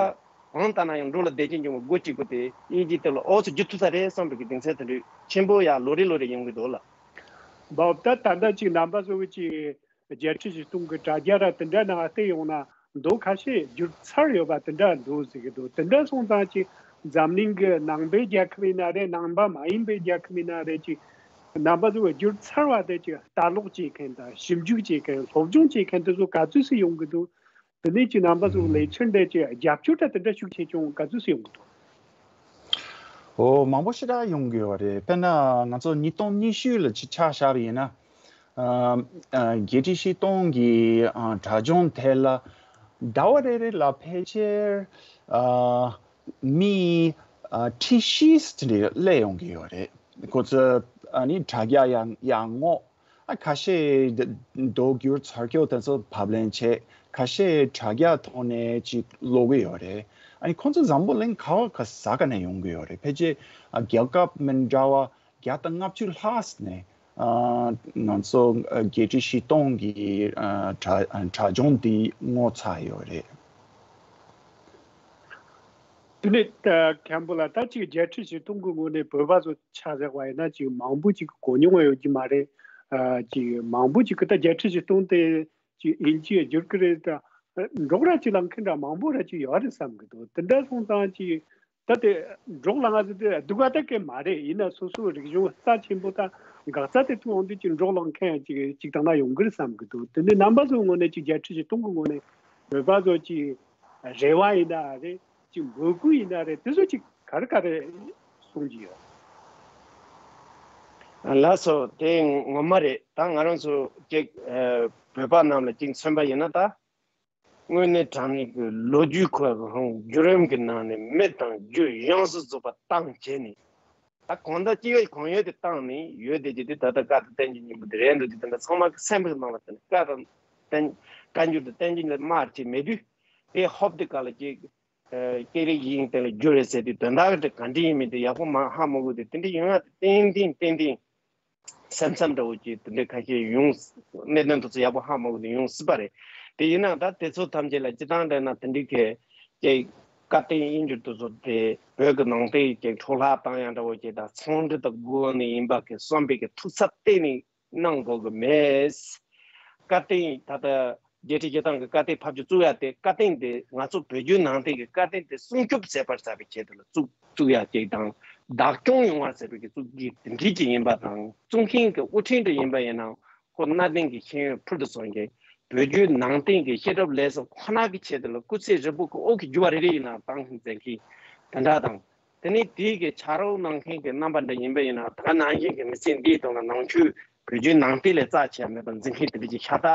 གང་ལྟར་ན་ཡང་འབྲོག་ལ་བསྡད་ཀྱིན་འགྱོ་བ་སྒོ་གཅིག་པུ་དེ་དབྱིན་ཇིའི་དེ་ལ་ཨོ་ཙི་བསྒྱུར་ཐུབ་ས་རེད་བསམ་པའི་གི་གདེང་ཚོད་དེ་འདྲ་ཆེན་པོ་ཡང་ལོ་རེ་ལོ་རེ་ཡོང་གི་འདུག་ལ། འབའ་ད་ད་ལྟ་ཅིག་རྣམ་པ་ཚོ་གི་ཅིག་རྒྱལ་སྲས་ཞིག་གཏོང་གི་དྲ་རྒྱ་ར་དེ་འདྲ་ནང་བལྟས་ཡོང་ན་མདོ་ཁ་ཤས་བསྒྱུར་ཚར་ཡོད་པ་དེ་འདྲ་འདུག་ཟེར་གི་འདུག་དེ་འདྲ་སོང་ཙང་ཅིག་འཛམ་གླིང་གི་ནང་པའི་རྒྱལ་ཁབ་ཡིན་ན་རེད། ནང་པ་མ་ཡིན་པའི་རྒྱལ་ཁབ་ཡིན་ན་རེད། ཅིག་རྣམ་པ་ཚོ་བསྒྱུར་ཚར་བ་དེ་ཅིག་ལྟ་ཀློག་བྱེད་མཁན་དང་ཞིབ་འཇུག་བྱེད་མཁན། སློབ་སྦྱོང་བྱེད་མཁན་དེ་ཚོ་ག་ཚོད་ཙམ་ཡོང་གི་འདུག་དེ་ནས་ཅིག་རྣམ་པ་ཚོ་ལས་ཚོད་འདི་ཅིག་རྒྱབ་སྐྱོར་ད་དེ་འདྲ་ཤུགས་ཆེ་ཆུང་ག་ཚོད་ཙམ་ཡོང་གི་འདུག་ཨོ། མང་པོ་ཞེ་དྲག་ཡོང་གི་ཡོད་རེད། དཔེར་ན་ང་ཚོ་ཉིས་སྟོང་ཉི་ཤུ་ལ་ཆ་བཞག་པ་ཡིན་ན། ཨ་ཨ་རྒྱལ་སྲས་ཞིག་གཏོང་གི་ཨ་དྲ་སྦྱོང་དེ་ལ་ཟླ་བ་རེ་རེ་ལ་ཕལ་ཆེར་ཨ་མི་ཨ་ཁྲི་བཞི་ཙམ་རེ་སླེབས་ཡོང་གི་ཡོད་རེད། ཁོ་ཚོ་ཨ་ནི་དྲ་རྒྱ་ཡར་ཡར་སྔོག་ཨ་ཁ་ཤས་མདོ་བསྒྱུར་ཚར་ཁྱོ་དེ་ཚོ་ཕབ་ལེན་བྱས། ཁ་ཤས་དྲ་རྒྱ་ཐོག་ནས་ཅིག་ཀློག་གི་ཡོད་རེད། ཨ་ནི་ཁོང་ཚོ་འཛམ་བུ་གླིང་ག་བ་ག་ས་ག་ནས་ཡོང་གི་ཡོད་རེད། ཕལ་ཆེར་ཨ་རྒྱལ་ཁབ་མི་འདྲ་བ་བརྒྱ་དང་ལྔ་བཅུ་ལྷག་ནས་ཨ་ང་ཚོ་ཨ་རྒྱལ་སྲས་ཞིག་གཏོང་གི་ཨ་དྲ་ཨ་དྲ་སྦྱོང་འདི་སྔོག་ཚར་ཡོད་རེད། དེ་ནས་ད་མཁན་པོ་ལགས། ད་ཅིག་རྒྱལ་སྲས་ཞིག་གཏོང་གི་ངོས་ནས་བོད་པ་ཚོ་ཆ་བཞག་པ་ཡིན་ན་ཅིག་མང་པོ་ཅིག་གོ་མྱོང་བ་ཡོད་ཀྱི་མ་རེད། ཨ་ཅིག་མང་པོ་ཅིག་གིས་ད་རྒྱལ་སྲས་ཞིག་གཏོང་དེ་ཅིག་དབྱིན་ཇིར་བསྒྱུར་གི་རེད། ད་འབྲོག་ར་ཅིག་ལེན་མཁན་འདྲ་མང་པོ་ར་ཅིག་ཡོད་རེད་བསམ་གི་འདུག་དེ་འདྲ་སོང་ཙང་ཅིག་ད་དེ་འབྲོག་ལེན་ང་ཚོ་དེ་སྡུག་པ་ད་གས་མ་རེད། ཡིན་ན་སོ་སོའི་རིག་གཞུང་རྩ་ཆེན་པོ་ད་འགག་རྩ་དེ་ཐུག་འོང་དུས་ཅིག་འབྲོག་ལེན་མཁན་ཅིག་ཅིག་དང་ན་ཡོང་གི་རེད་བསམ་གི་འདུག་དེ་ནས་རྣམ་པ་ཚོའི་ངོས་ནས་ཅིག་རྒྱལ་སྲས་ཞིག་གཏོང་གི་ངོས་ནས་བོད་པ་ཚོ་ཅིག་རེ་བ་ཡིན་ན་རེད། ཅིག་འབོད་སྐུལ་ཡིན་ན་རེད། དེ་ཚོ་ཅིག་ག་རེ་ག་རེ་གསུང་གི་ཡོད། ལགས་སོ། དེ་ངོ་མ་རེད། ད་ང་རང་ཚོ་ཅིག་ཨ་བོད་པ་རྣམས་ལ་ཅིག་མཚོན་པ་ཡིན་ན། ད་དངོས་གནས་དྲང་གནས་ཀྱི་ལོ་རྒྱུས་ཁོ་རང་བརྒྱུད་རིམ་གྱི་ནང་ནས་མི་དང་རྒྱུ་ཡོངས་སུ་རྫོགས་པ་བཏང་བྱས་ནས། ད་གང་ལྟར་སྐྱེ་བའི་གང་ཡོད་དེ་བཏང་ནས་ཡོད་དེ་ཅི་སྟེ། ད་ལྟ་བཀའ་དང་བསྟན་འགྱུར་སྙིང་པོ་དེ་རེད་འདུག་དེ་ད་ལྟ་ཚང་མ་གི་སེམས་ཀྱི་ནང་ལ་དེ་ནས་བཀའ་དང་བསྟན་བཀའ་འགྱུར་དང་བསྟན་འགྱུར་ལ་དམར་ཅིག་མེད་དུས། དེ་ཧོབ་དེ་ག་ལ་ཅིག་སྐད་རིགས་ཡིན་དེ་ལ་རྒྱུ་རེད་ཟེར་དུས། དོན་དག་གི་ག་འདྲ་ཡིན་མིན་དེ་ཡག་པོ་མ་ཧ་མ་གོ་དུས། དེ་འདྲ་ཡོང་ཡ་དེ་ཏན་ཏན་ཏན་ཏན་སེམས་འཚབ་འདྲ་བོ་ཅིག་དེ་འདྲ་ཁ་ཤས་ཡོང་། གནད་དོན་དེ་ཚོ་ཡག་པོ་ཧ་མ་གོ་དུས་ཡོང་སྲིད་པ་རེད། དེ་ཡིན་ནའང་ད་དེ་ཚོ་ཐམས་ཅད་ལ་སྤྱི་བཏང་འདྲ་ན་དེ་འདྲའི་གི་ཅིག་བཀའ་བསྟན་དབྱིན་སྒྱུར་དེ་ཚོ་དེ་བོད་ཀྱི་ནང་བསྟན་ཅིག་འཕྲོ་བརླག་བཏང་ཡ་འདྲ་བོ་ཅིག་དང་ཚོང་འབྲེལ་དང་སྒོ་ནས་ཡིན་པ་གི་བསམ་པའི་གི་ཐུགས་འཚབ་གཏན་ནས་གནང་དགོས་ཀྱི་མེད། བཀའ་བསྟན་ད་ལྟ་རྒྱལ་སྲས་ཞི་བདག་གི་བཀའ་བསྟན་ཕབ་སྒྱུར་བཙུགས་ཡ་དེ། བཀའ་བསྟན་དེ་ང་ཚོ་བོད་བརྒྱུད་ནང་བསྟན་གྱི་བཀའ་བསྟན་དེ་སྲུང་སྐྱོབ་བྱེད་པར་བྱ་བའི་ཆེད་དུ་ལ་བཙུགས་བཙུགས་ཡ་ཅིག་དང་། བདག་སྐྱོང་ཡོང་བར་བྱེད་པའི་གི་བཙུགས་རྒྱུ་དེ་འདྲའི་ཅིག་ཡིན་པ་དང་། བཙུགས་མཁན་གྱི་དབུ་ཁྲིད་འདྲ་ཡིན་པ་ཡིན་ནའང་ཁོ་གནའ་དེང་གི་ཤེས་ཡོན་ཕུལ་དུ་སོང་མཁན། བོད་བརྒྱུད་ནང་བསྟན་གྱི་བཤད་གྲྭ་ལས་སོགས་ཁོ་ན་གི་ཆེད་དུ་ལ་སྐུ་ཚེ་ཧྲིལ་པོ་གི་དབུ་གི་འགྱུར་བ་རེ་རེ་ཡིན་ནའང་བཏང་མཛད་མཁན་དེ་འདྲ་དང་། དེ་ནས་དེའི་གི་ཕྱག་རོགས་གནང་མཁན་གྱི་རྣམ་པ་འདྲ་ཡིན་པ་ཡིན་ན། ད་ནང་བཞིན་གྱི་མི་ཚེ་འདིའི་སྟེང་ལ་ནང་ཆོས་བོད་བརྒྱུད་ནང་བསྟན་ལས་རྩ་ཆེ་བ་མེད་པར་འཛིན་མཁན་དེ་འདྲ་ཅིག་ཤ་སྟག་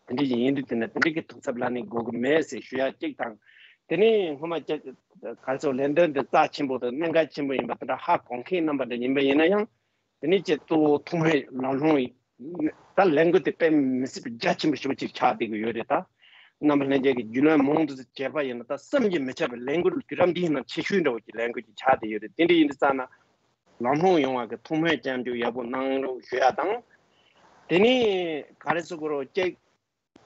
དེ་འདྲ་ཅིག་ཡིན་དུས། དེ་ནས་དེ་འདྲ་གི་ཐུགས་འཚབ་ལ་ནི་དགོས་ཀྱི་མེད་ཟེར་ཞུ་ཡ་གཅིག་དང་། དེ་ནས་སྔོན་མ་ཅིག་ག་ཚོད་ལས་དོན་དེ་རྩ་ཆེན་པོ་དང་གནད་འགག་ཆེན་པོ་ཡིན་པ་དེ་འདྲ་ཧ་གོ་མཁན་རྣམ་པ་འདྲ་ཡིན་པ་ཡིན་ན་ཡང་། དེ་ནས་ཀྱི་གཙོ་བོ་ཐོག་མའི་ལམ་ལྷོང་ཡིན། ད་ལས་འགུལ་དེ་དཔེ་མི་སྲིད་པའི་རྒྱ་ཆེན་པོ་ཞེ་པོ་ཅིག་ཆགས་བསྡད་ཀྱི་ཡོད་རེད། ད་རྣམ་པ་ལྷན་རྒྱས་ཀྱི་རྒྱུས་ལོན་མང་དུ་བྱས་པ་ཡིན་ན། ད་བསམ་གྱིས་མི་ཁྱབ་པའི་ལས་འགུལ་བརྒྱུད་རིམ་འདིའི་ནང་ཆེ་ཤོས་འདྲ་བོ་ཀྱི་ལས་འགུལ་ཅིག་ཆགས་བསྡད་ཡོད་རེད། དེ་འདྲ་ཡིན་དུས་ཙ་ན་ལམ་ལྷོང་ཡོང་བ་གི་ཐུགས་སྨོན་སྐྱབས་འཇུག་ཡག་པོ་གནང་རོགས་ཞུ་ཡ་དང་། དེ་ནས་ག་རེ་ཟེར་དགོས་རེད། ཅིག་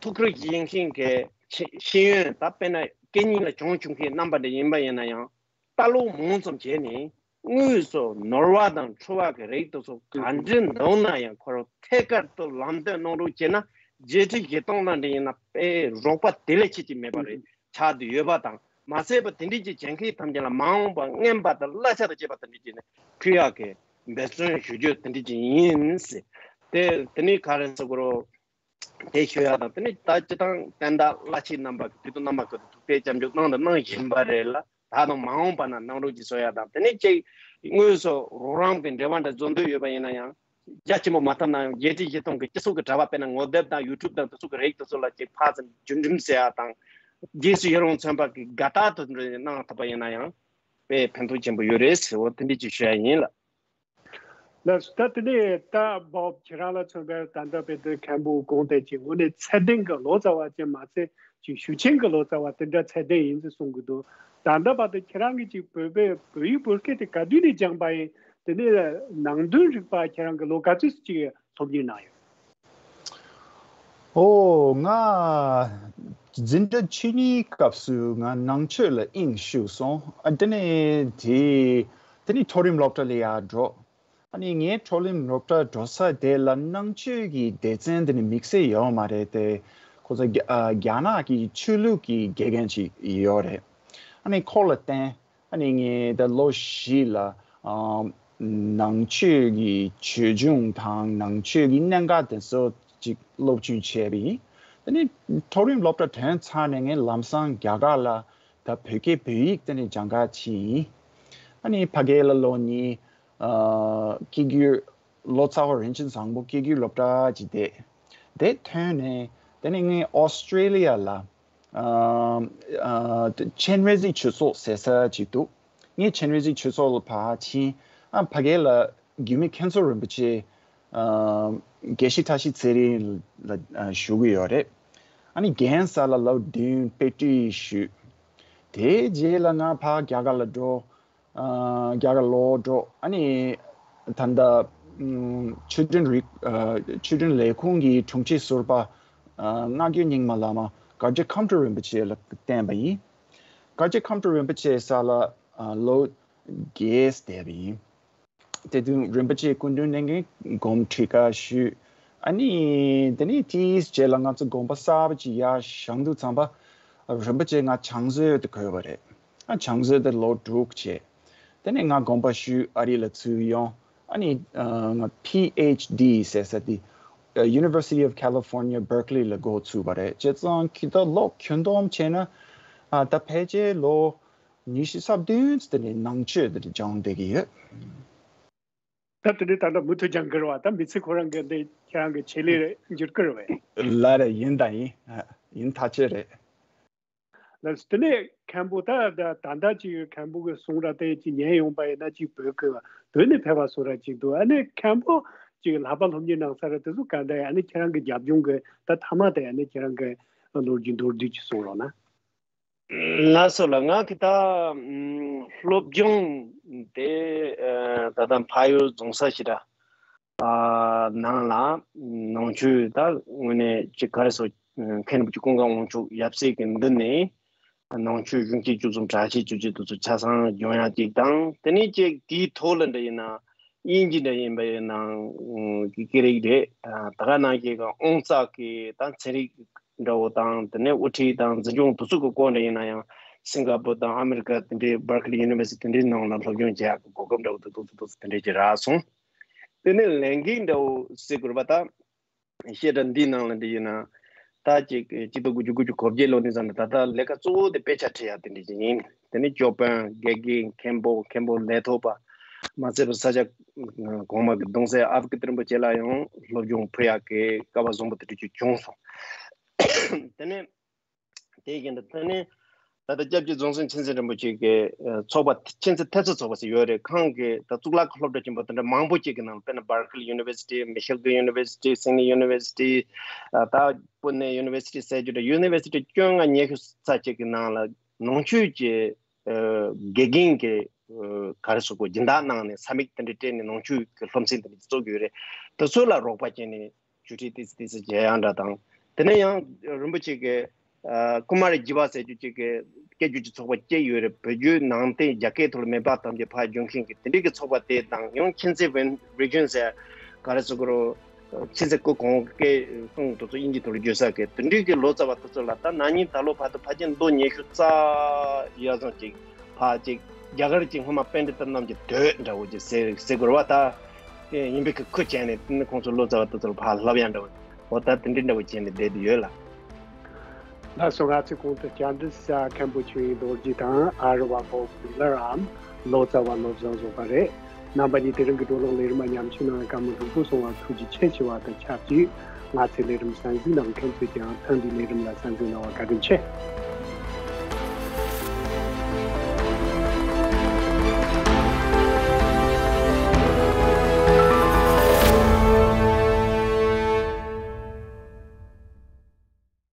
ཐུགས་ཁུར་བཞེས་མཁན་གྱི་ཤེས་ཤེས་ཡོན། ད་དཔེར་ན་སྐད་གཉིས་ལ་སྦྱོང་བཅུག་མཁན་རྣམ་པ་འདྲ་ཡིན་པ་ཡིན་ན་ཡང་། ལྟ་ཀློག་མང་ཙམ་བྱས་ནས་དངོས་སུ་ནོར་བ་དང་འཁྲུལ་བ་གི་རིགས་དེ་ཚོ་ག་འདྲ་འདུག་ན་ཡང་ཁོ་རང་ཐད་ཀར་དུ་ལམ་སྟོན་གནང་རོགས་བྱས་ན། རྒྱལ་སྲས་ཞི་བདག་ལ་འདྲ་ཡིན་ན་དཔེ་རོགས་པ་དེ་ལས་ཆེ་ཅིག་མེད་པ་རེད། ཆགས་བསྡད་ཡོད་པ་དང་། མ་ཟད་པ་དེ་འདྲའི་ཅིག་བྱེད་མཁན་ཐམས་ཅད་ལ་མ་འོངས་པ་རྔན་པ་དང་གླ་ཆ་དང་བཅས་པ་དེ་འདྲ་ཅིག་ནས་ཕུལ་ཡག་གི་འབད་བརྩོན་ཞུ་རྒྱུ་དེ་འདྲ་ཅིག་ཡིན་ཟེར། དེ་དེ་ནས་ག་རེ་ཟེར་དགོས་རེད། དེ་ཞུ་ཡག་དང་། དེ་ནས་ད་སྤྱི་བཏང་བསྟན་བདག་བླ་ཆེན་རྣམ་པ་གི་དུས་དང་རྣམ་པ་ཀུན་ཏུ་ཐུགས་བསྐྱེད་སྐྱབས་འཇུག་གནང་དང་གནང་བཞིན་པ་རེད་ལ། ད་དང་མ་འོངས་པ་ན་གནང་རོགས་ཀྱིས་ཟེར་ཡག་དང་། དེ་ནས་ཅིག་དངོས་སུ་རོགས་རམ་གྱི་འབྲེལ་བ་འདྲ་བཟོ་འདོད་ཡོད་པ་ཡིན་ན་ཡང་། རྒྱ་ཆེན་པོ་མ་བཏབ་ན་ཡང་རྒྱལ་སྤྱིའི་སྤྱི་ཚོགས་ཀྱི་སྤྱི་ཚོགས་ཀྱི་དྲ་བ། དཔེར་ན་ངོ་དེབ་དང་ཡུ་ཊུབ་དང་དེ་ཚོ་གི་རིགས་དེ་ཚོ་ལ་ཅིག་ཕར་ཙམ་བརྒྱུད་འགྲེམས་ཟེར་ཡག་དང་། རྗེས་སུ་ཡི་རང་མཚོན་པ་གི་དགའ་རྟགས་དེ་འདྲ་གནང་ཐུབ་པ་ཡིན་ན་ཡང་དཔེ་ཕན་ཐོགས་ཆེན་པོ་ཡོད་རེད་ཟེར་བ་དེ་འདྲ་ཅིག་ཞུ་ཡག་ཡིན་ལགས། ལགས་སོ། ད་དེ་ནས་ད་བོབ་ཁྱེད་རང་ལ་མཚོན་པའི་ད་ལྟ་དཔེ་དེ་མཁན་པོ་དགོངས་དེ་ཅིག་དངོས་གནས་ཚད་ལྡན་གྱི་ལོ་ཙཱ་བ་ཅིག་མ་ཚད་ཅིག་ཞུ་ཆེན་གྱི་ལོ་ཙཱ་བ་དེ་འདྲ་ཚད་ལྡན་ཡིན་ཟེར་གསུང་གི་འདུག་ད་ལྟ་བར་དུ་ཁྱེད་རང་གིས་ཅིག་བོད་པའི་བོད་ཡིག་བོད་སྐད་དེ་ག་དུས་ནས་སྦྱངས་པ་ཡིན། དེ་ནས་ནང་དོན་རིག་པ་ཁྱེད་རང་གིས་ལོ་ག་ཚོད་ཅིག་སློབ་གཉེར་གནང་ཡོད། ཨོ། ང་འཛིན་གྲྭ་བཅུ་གཉིས་སྐབས་སུ་ང་ནང་ཆོས་ལ་དབྱིངས་ཞུགས་སོང་། ཨ་དེ་ནས་དེ་དེ་ནས་མཐོ་རིམ་སློབ་གྲྭ་ལ་ཡར་འགྲོ། ཨ་ནི་ངའི་མཐོ་རིམ་སློབ་གྲྭ་འགྲོ་ས་དེ་ལ་ནང་ཆོས་ཀྱི་སྡེ་ཚན་དེ་ནི་དམིགས་བསལ་ཡོད་མ་རེད་དེ། ཁོ་ཚོ་རྒྱ་ཨ་རྒྱ་ནག་གི་ཆོས་ལུགས་ཀྱི་དགེ་རྒན་ཅིག་ཡོད་རེད། ཨ་ནི་ཁོ་ལ་བསྟེན། ཨ་ནི་ངས་ད་ལོ་བཞི་ལ་ཨ་ནང་ཆོས་ཀྱི་ཆོས་འབྱུང་དང་ནང་ཆོས་ཀྱི་གནད་འགག་དེ་ཚོ་ཅིག་སློབ་སྦྱོང་བྱས་པ་ཡིན། དེ་ནི་མཐོ་རིམ་སློབ་གྲྭ་ཐོན་ཚར་ནས་ངས་ལམ་སང་རྒྱ་གར་ལ་ད་བོད་སྐད་བོད་ཡིག་དེ་ནི་སྦྱང་ག་ཕྱིན་ཡིན། ཨ་ནི་ཕ་གི་ལ་ལོ་གཉིས་ཨ་སྐྱེ་རྒྱུད་ལོ་ཙཱ་བ་རིན་ཆེན་བཟང་པོ་སྐྱེ་རྒྱུད་སློབ་གྲྭ་ཅིག་བསྡད། དེ་ཐོན་ནས་དེ་ནས་ངས་ཨོ་སི་ཀྲེ་ལི་ཡ་ལ་ཨ་ཨ་ཆན་རེ་ཟིག་ཆོས་ཚོགས་ཟེར་ས་ཅིག་འདུག་ངས་ཆན་རེ་ཟིག་ཆོས་ཚོགས་ལ་ཕར་ཕྱིན། ཨ་ཕ་གི་ལ་རྒྱུད་སྨད་མཁན་ཟུར་རིན་པོ་ཆེ་ཨ་དགེ་བཤེས་བཀྲ་ཤིས་ཚེ་རིང་ལ་ཨ་ཞུ་གི་ཡོད་རེད། ཨ་ནི་རྒན་ས་ལ་ལོ་བདུན་དཔེ་ཁྲིད་ཞུས། དེའི་རྗེས་ལ་ང་ཕར་རྒྱ་གར་ལ་འགྲོ། ཨ་རྒྱ་གར་ལོག་འགྲོ། ཨ་ནི་ད་ལྟ་ཨམ་ཆོས་དོན་རིག་ཨ་ཆོས་དོན་ལས་ཁུངས་ཀྱི་དྲུང་ཆེ་ཟུར་པ་ཨ་སྔ་འགྱུར་རྙིང་མ་བླ་མ་དཀར་རྒྱ་ཁམས་སྤྲུལ་རིན་པོ་ཆེ་ལ་བསྟེན་པ་ཡིན། དཀར་རྒྱ་ཁམས་སྤྲུལ་རིན་པོ་ཆེ་ས་ལ་ཨ་ལོ་བརྒྱད་བསྡད་པ་ཡིན། དེ་དུས་རིན་པོ་ཆེའི་སྐུ་མདུན་ནས་ངས་དགོངས་ཁྲིད་ཁ་ཞུས། ཨ་ནི་དེ་ནས་དེའི་རྗེས་ལ་ང་ཚོ་དགོངས་པ་གསར་པ་ཅིག་ཡར་བཞེངས་དུས་ཙམ་པ། རིན་པོ་ཆེ་ང་བྱང་བཟོ་དུ་བསྐོས་པ་རེད། ཨ་བྱང་བཟོ་དེ་ལོ་དྲུག་བྱས། དེ་ནས་ང་དགོངས་པ་ཞུས་ཨ་རི་ལ་ཚུར་ཡོང་། ཨ་ནི་ཨ་ང་པི་ཨེཆ་ཌི་ཟེར་ས་དེ་University of California Berkeley ལ་འགོ་ཚུགས་པ་རེད། བྱས་ཙང་ཁྱི་ད་ལོ་ཁྱོན་བསྡོམས་བྱས་ན་ཨ་ད་ཕལ་ཆེར་ལོ་ཉི་ཤུ་རྩ་བདུན་ཙམ་དེ་ནས་ནང་ཆོས་དེ་སྦྱངས་བསྡད་ཀྱི་ཡོད། ད་དེ་ནས་ད་ལྟ་མུ་མཐུད་སྦྱང་གི་རེད་བ། ད་མི་ཚེ་ཁོ་རང་གི་འདི་ཁྱེད་རང་གི་ཆེད་ལས་འགྱུར་གི་རེད་བས། ལ་རེད། ཡིན་དང་ཡིན། ཡིན་ཐག་ཆོད་རེད། ལགས་སོ། དེ་ནས་མཁན་པོ་ད་ད་ད་ལྟ་ཅིག་མཁན་པོ་གི་གསུང་ར་དེ་ཅིག་ཉན་ཡོང་པ་ཡིན་ན་ཅིག་བོད་ཀྱི་བོད་ནས་ཕེབས་པ་བཟོ་ར་ཅིག་འདུག་ཨ་ནི་མཁན་པོ་ཅིག་ལྷག་པ་སློབ་གཉེར་གནང་ས་ར་དེ་ཚོ་ག་འདྲ་ཡིན། ཨ་ནི་ཁྱེད་རང་གི་རྒྱབ་ལྗོངས་གི་ད་མཐའ་མ་དེ་ཨ་ནི་ཁྱེད་རང་གི་ལོ་རྒྱུས་མདོར་བསྡུས་ཅིག་གསུང་རོགས་གནང་། ལགས་སོ་ལགས། ང་གི་ད་ཨམ་སློབ་སྦྱོང་དེ་ཨ་ད་ལྟ་ཕ་ཡུལ་རྫོང་ས་ཞེ་དྲག་ཨ་ནང་ལ་ནང་ཆོས་ད་དངོས་གནས་ཅིག་ག་རེ་ཟེར། མཁན་རིན་པོ་ཆེ་ཀུན་དགའ་དབང་ཕྱུག་ཡབ་སྲས་ཀྱི་མདུན་ནས་ནང་ཆོས་གཞུང་གཅེས་བཅུ་གསུམ་གྲྭ་ཆས་བཅུ་གཅིག་དེ་ཚོ་ཆ་ཚང་སྦྱོང་ཡག་ཅིག་དང་། དེ་ནས་ཅིག་དེའི་ཐོག་ལ་འདྲ་ཡིན་ན་དབྱིན་ཇི་འདྲ་ཡིན་པ་ཡིན་ནའང་ཀི་ཀི་རིགས་རེད། ད་ག་ནང་བཞིན་གི་ཨོང་རྩ་གི་ད་ཚན་རིག་འདྲ་བོ་དང་། དེ་ནས་དབུ་ཁྲིད་དང་འཛིན་སྐྱོང་དེ་ཚོ་གི་སྐོར་འདྲ་ཡིན་ན་ཡང་སིང་ག་པུར་དང་ཨ་མི་རི་ཀ་དེ་འདྲའི་Berkeley University དེ་འདྲའི་ནང་ལ་སློབ་སྦྱོང་བྱེད་ཡག་གི་གོ་སྐབས་འདྲ་བོ་དེ་ཚོ་དེ་ཚོ་དེ་འདྲ་ཅིག་རག་སོང་། དེ་ནས་ལས་འགན་འདྲ་བོ་ཟེར་དགོས་རེད་པ། ད་བཤད་གྲྭ་འདིའི་ནང་ལ་འདི་ཡིན་ན། ད་ཅིག་གཅིག་སྟོང་དགུ་བརྒྱ་དགུ་བཅུ་གོ་བརྒྱད་ལོ་ནས་བཟུང་ནས་ད་ལྟ་ལས་ཀ་གཙོ་བོ་དེ་དཔེ་ཆ་ཁྲིད་ཡག་དེ་འདྲ་ཅིག་ཡིན། དེ་ནས་ཅོ་པན། དགེ་རྒན། མཁན་པོ། མཁན་པོ་ལས་ཐོག་པ། མ་ཚད་པ་ས་ཆ་གོང་མ་གི་གདུང་སྲས་ཨ་ཕ་ཀི་ཏི་རིན་པོ་ཆེ་ལ་ཡང་སློབ་སྦྱོང་ཕུལ་ཡག་གི་སྐལ་བ་བཟང་པོ་དེ་འདྲ་ཅིག་བྱུང་སོང་། དེ་ནས་དེ་བཞིན་དུ་དེ་ནས་ད་ལྟ་སྐྱབས་རྗེ་རྫོང་གསུམ་མཁྱེན་བརྩེ་རིན་པོ་ཆེ་གི་ཚོགས་པ་མཁྱེན་བརྩེ་ཐེབས་རྩ་ཚོགས་པ་ཟེར་ཡོད་རེད། ཁོང་གི་ད་གཙུག་ལག་གི་སློབ་གྲྭ་ཆེན་པོ་དེ་འདྲ་མང་པོ་ཅིག་གི་ནང་ལ། དཔེར་ན་Berkeley University, Michigan University, Sydney University, ད་Pune University ཟེར་རྒྱུ་འདྲ་University བཅོ་ལྔ་ཉི་ཤུ་རྩ་གཅིག་གི་ནང་ལ་ནང་ཆོས་ཀྱི་དགེ་རྒན་གྱི་ག་རེ་ཟེར་དགོས། སྦྱིན་བདག་གནང་ནས་ས་མིག་དེ་འདྲ་སྤྲད་ནས་ནང་ཆོས་ཀྱི་སློབ་ཚན་དེ་འདྲ་བཙུགས་ཡོད་རེད། དེ་ཚོ་ལ་རོགས་པ་བྱས་ནས་ཇུས་ཁྲིད་ཏོག་ཙམ་ཏོག་ཙམ་བྱེད་ཡག་འདྲ་དང་། དེ་ནས་ཡང་རིན་པོ་ཆེ་གི་ཀུ་མ་རི་བཞི་པ་ཟེར་རྒྱུ་ཅིག་གི་སྐད་སྒྱུར་གྱི་ཚོགས་པ་བཅས་ཡོད་རེད། བོད་བརྒྱུད་ནང་བསྟན་རྒྱ་སྐད་ཐོག་ལ་མེད་པ་ཐམས་ཅད་ཕར་སྦྱོང་མཁན་གྱི་དེ་འདྲའི་གི་ཚོགས་པ་དེ་དང་། ཡང་མཁྱེན་བརྩེ་Vision ཟེར་ག་རེ་ཟེར་དགོས་རེད། མཁྱེན་བརྩེ་སྐུ་གོང་སྐད་གསུང་དེ་ཚོ་དབྱིན་ཇི་ཐོག་ལ་བསྒྱུར་ས་གི་དེ་འདྲའི་གི་ལོ་ཙཱ་བ་དེ་ཚོ་ལ་ད་ན་ནིང་ད་ལོ་བར་དུ་ཕལ་ཆེར་མདོ་ཉི་ཤུ་རྩ་ཡར་སོང་ཅིག་ཕར་ཅིག་རྒྱ་གར་གྱི་སྔོན་མ་པཎྜི་ཏ་རྣམས་ཀྱི་དོད་འདྲ་བོ་ཅིག་ཟེར་ཟེར་དགོས་རེད་བ། ད་དེ་ཡིན་པའི་གི་ཁུལ་བྱས་ནས་དེ་ནི་ཁོང་ཚོ་ལོ་ཙཱ་བ་དེ་ཚོ་ལ་ཕར་བསླབ་ཡག་འདྲ་བོ། འོ་ད་དེ་འདྲའི་འདྲ་བོ་བྱས་ནས་བསྡད་དེ་ཡོད་ལ། ལགས་སོ། ང་ཚོས་གོང་དུ་སྐྱབས་མགོན་ས་མཁན་པོ་ཆོས་དབྱིངས་རྡོ་རྗེ་དང་ཨ་རི་དབང་པོ་མི་ལར་འམ་ལོ་ཙཱ་བ་བློ་བཟང་བཟང་པ་རེད། རྣམ་པ་གཉིས་དེ་རིང་གི་བགྲོ་གླེང་ལས་རིམ་མ་ཉམས་ཞིབ་གནང་བའི་བཀའ་མོལ་ལྷུག་པོ་གསུང་བར་ཐུགས་རྗེ་ཆེ་ཞུ་བ་དང་ཆབས་ཅིག་ང་ཚོའི་ལས་རིམ་གསན་གཟིགས་གནང་མཁན་ཚོས་ཀྱང་ཐེངས་འདིའི་ལས་རིམ་ལ་གསན་གཟིགས་གནང་བར་བཀའ་དྲིན་ཆེ།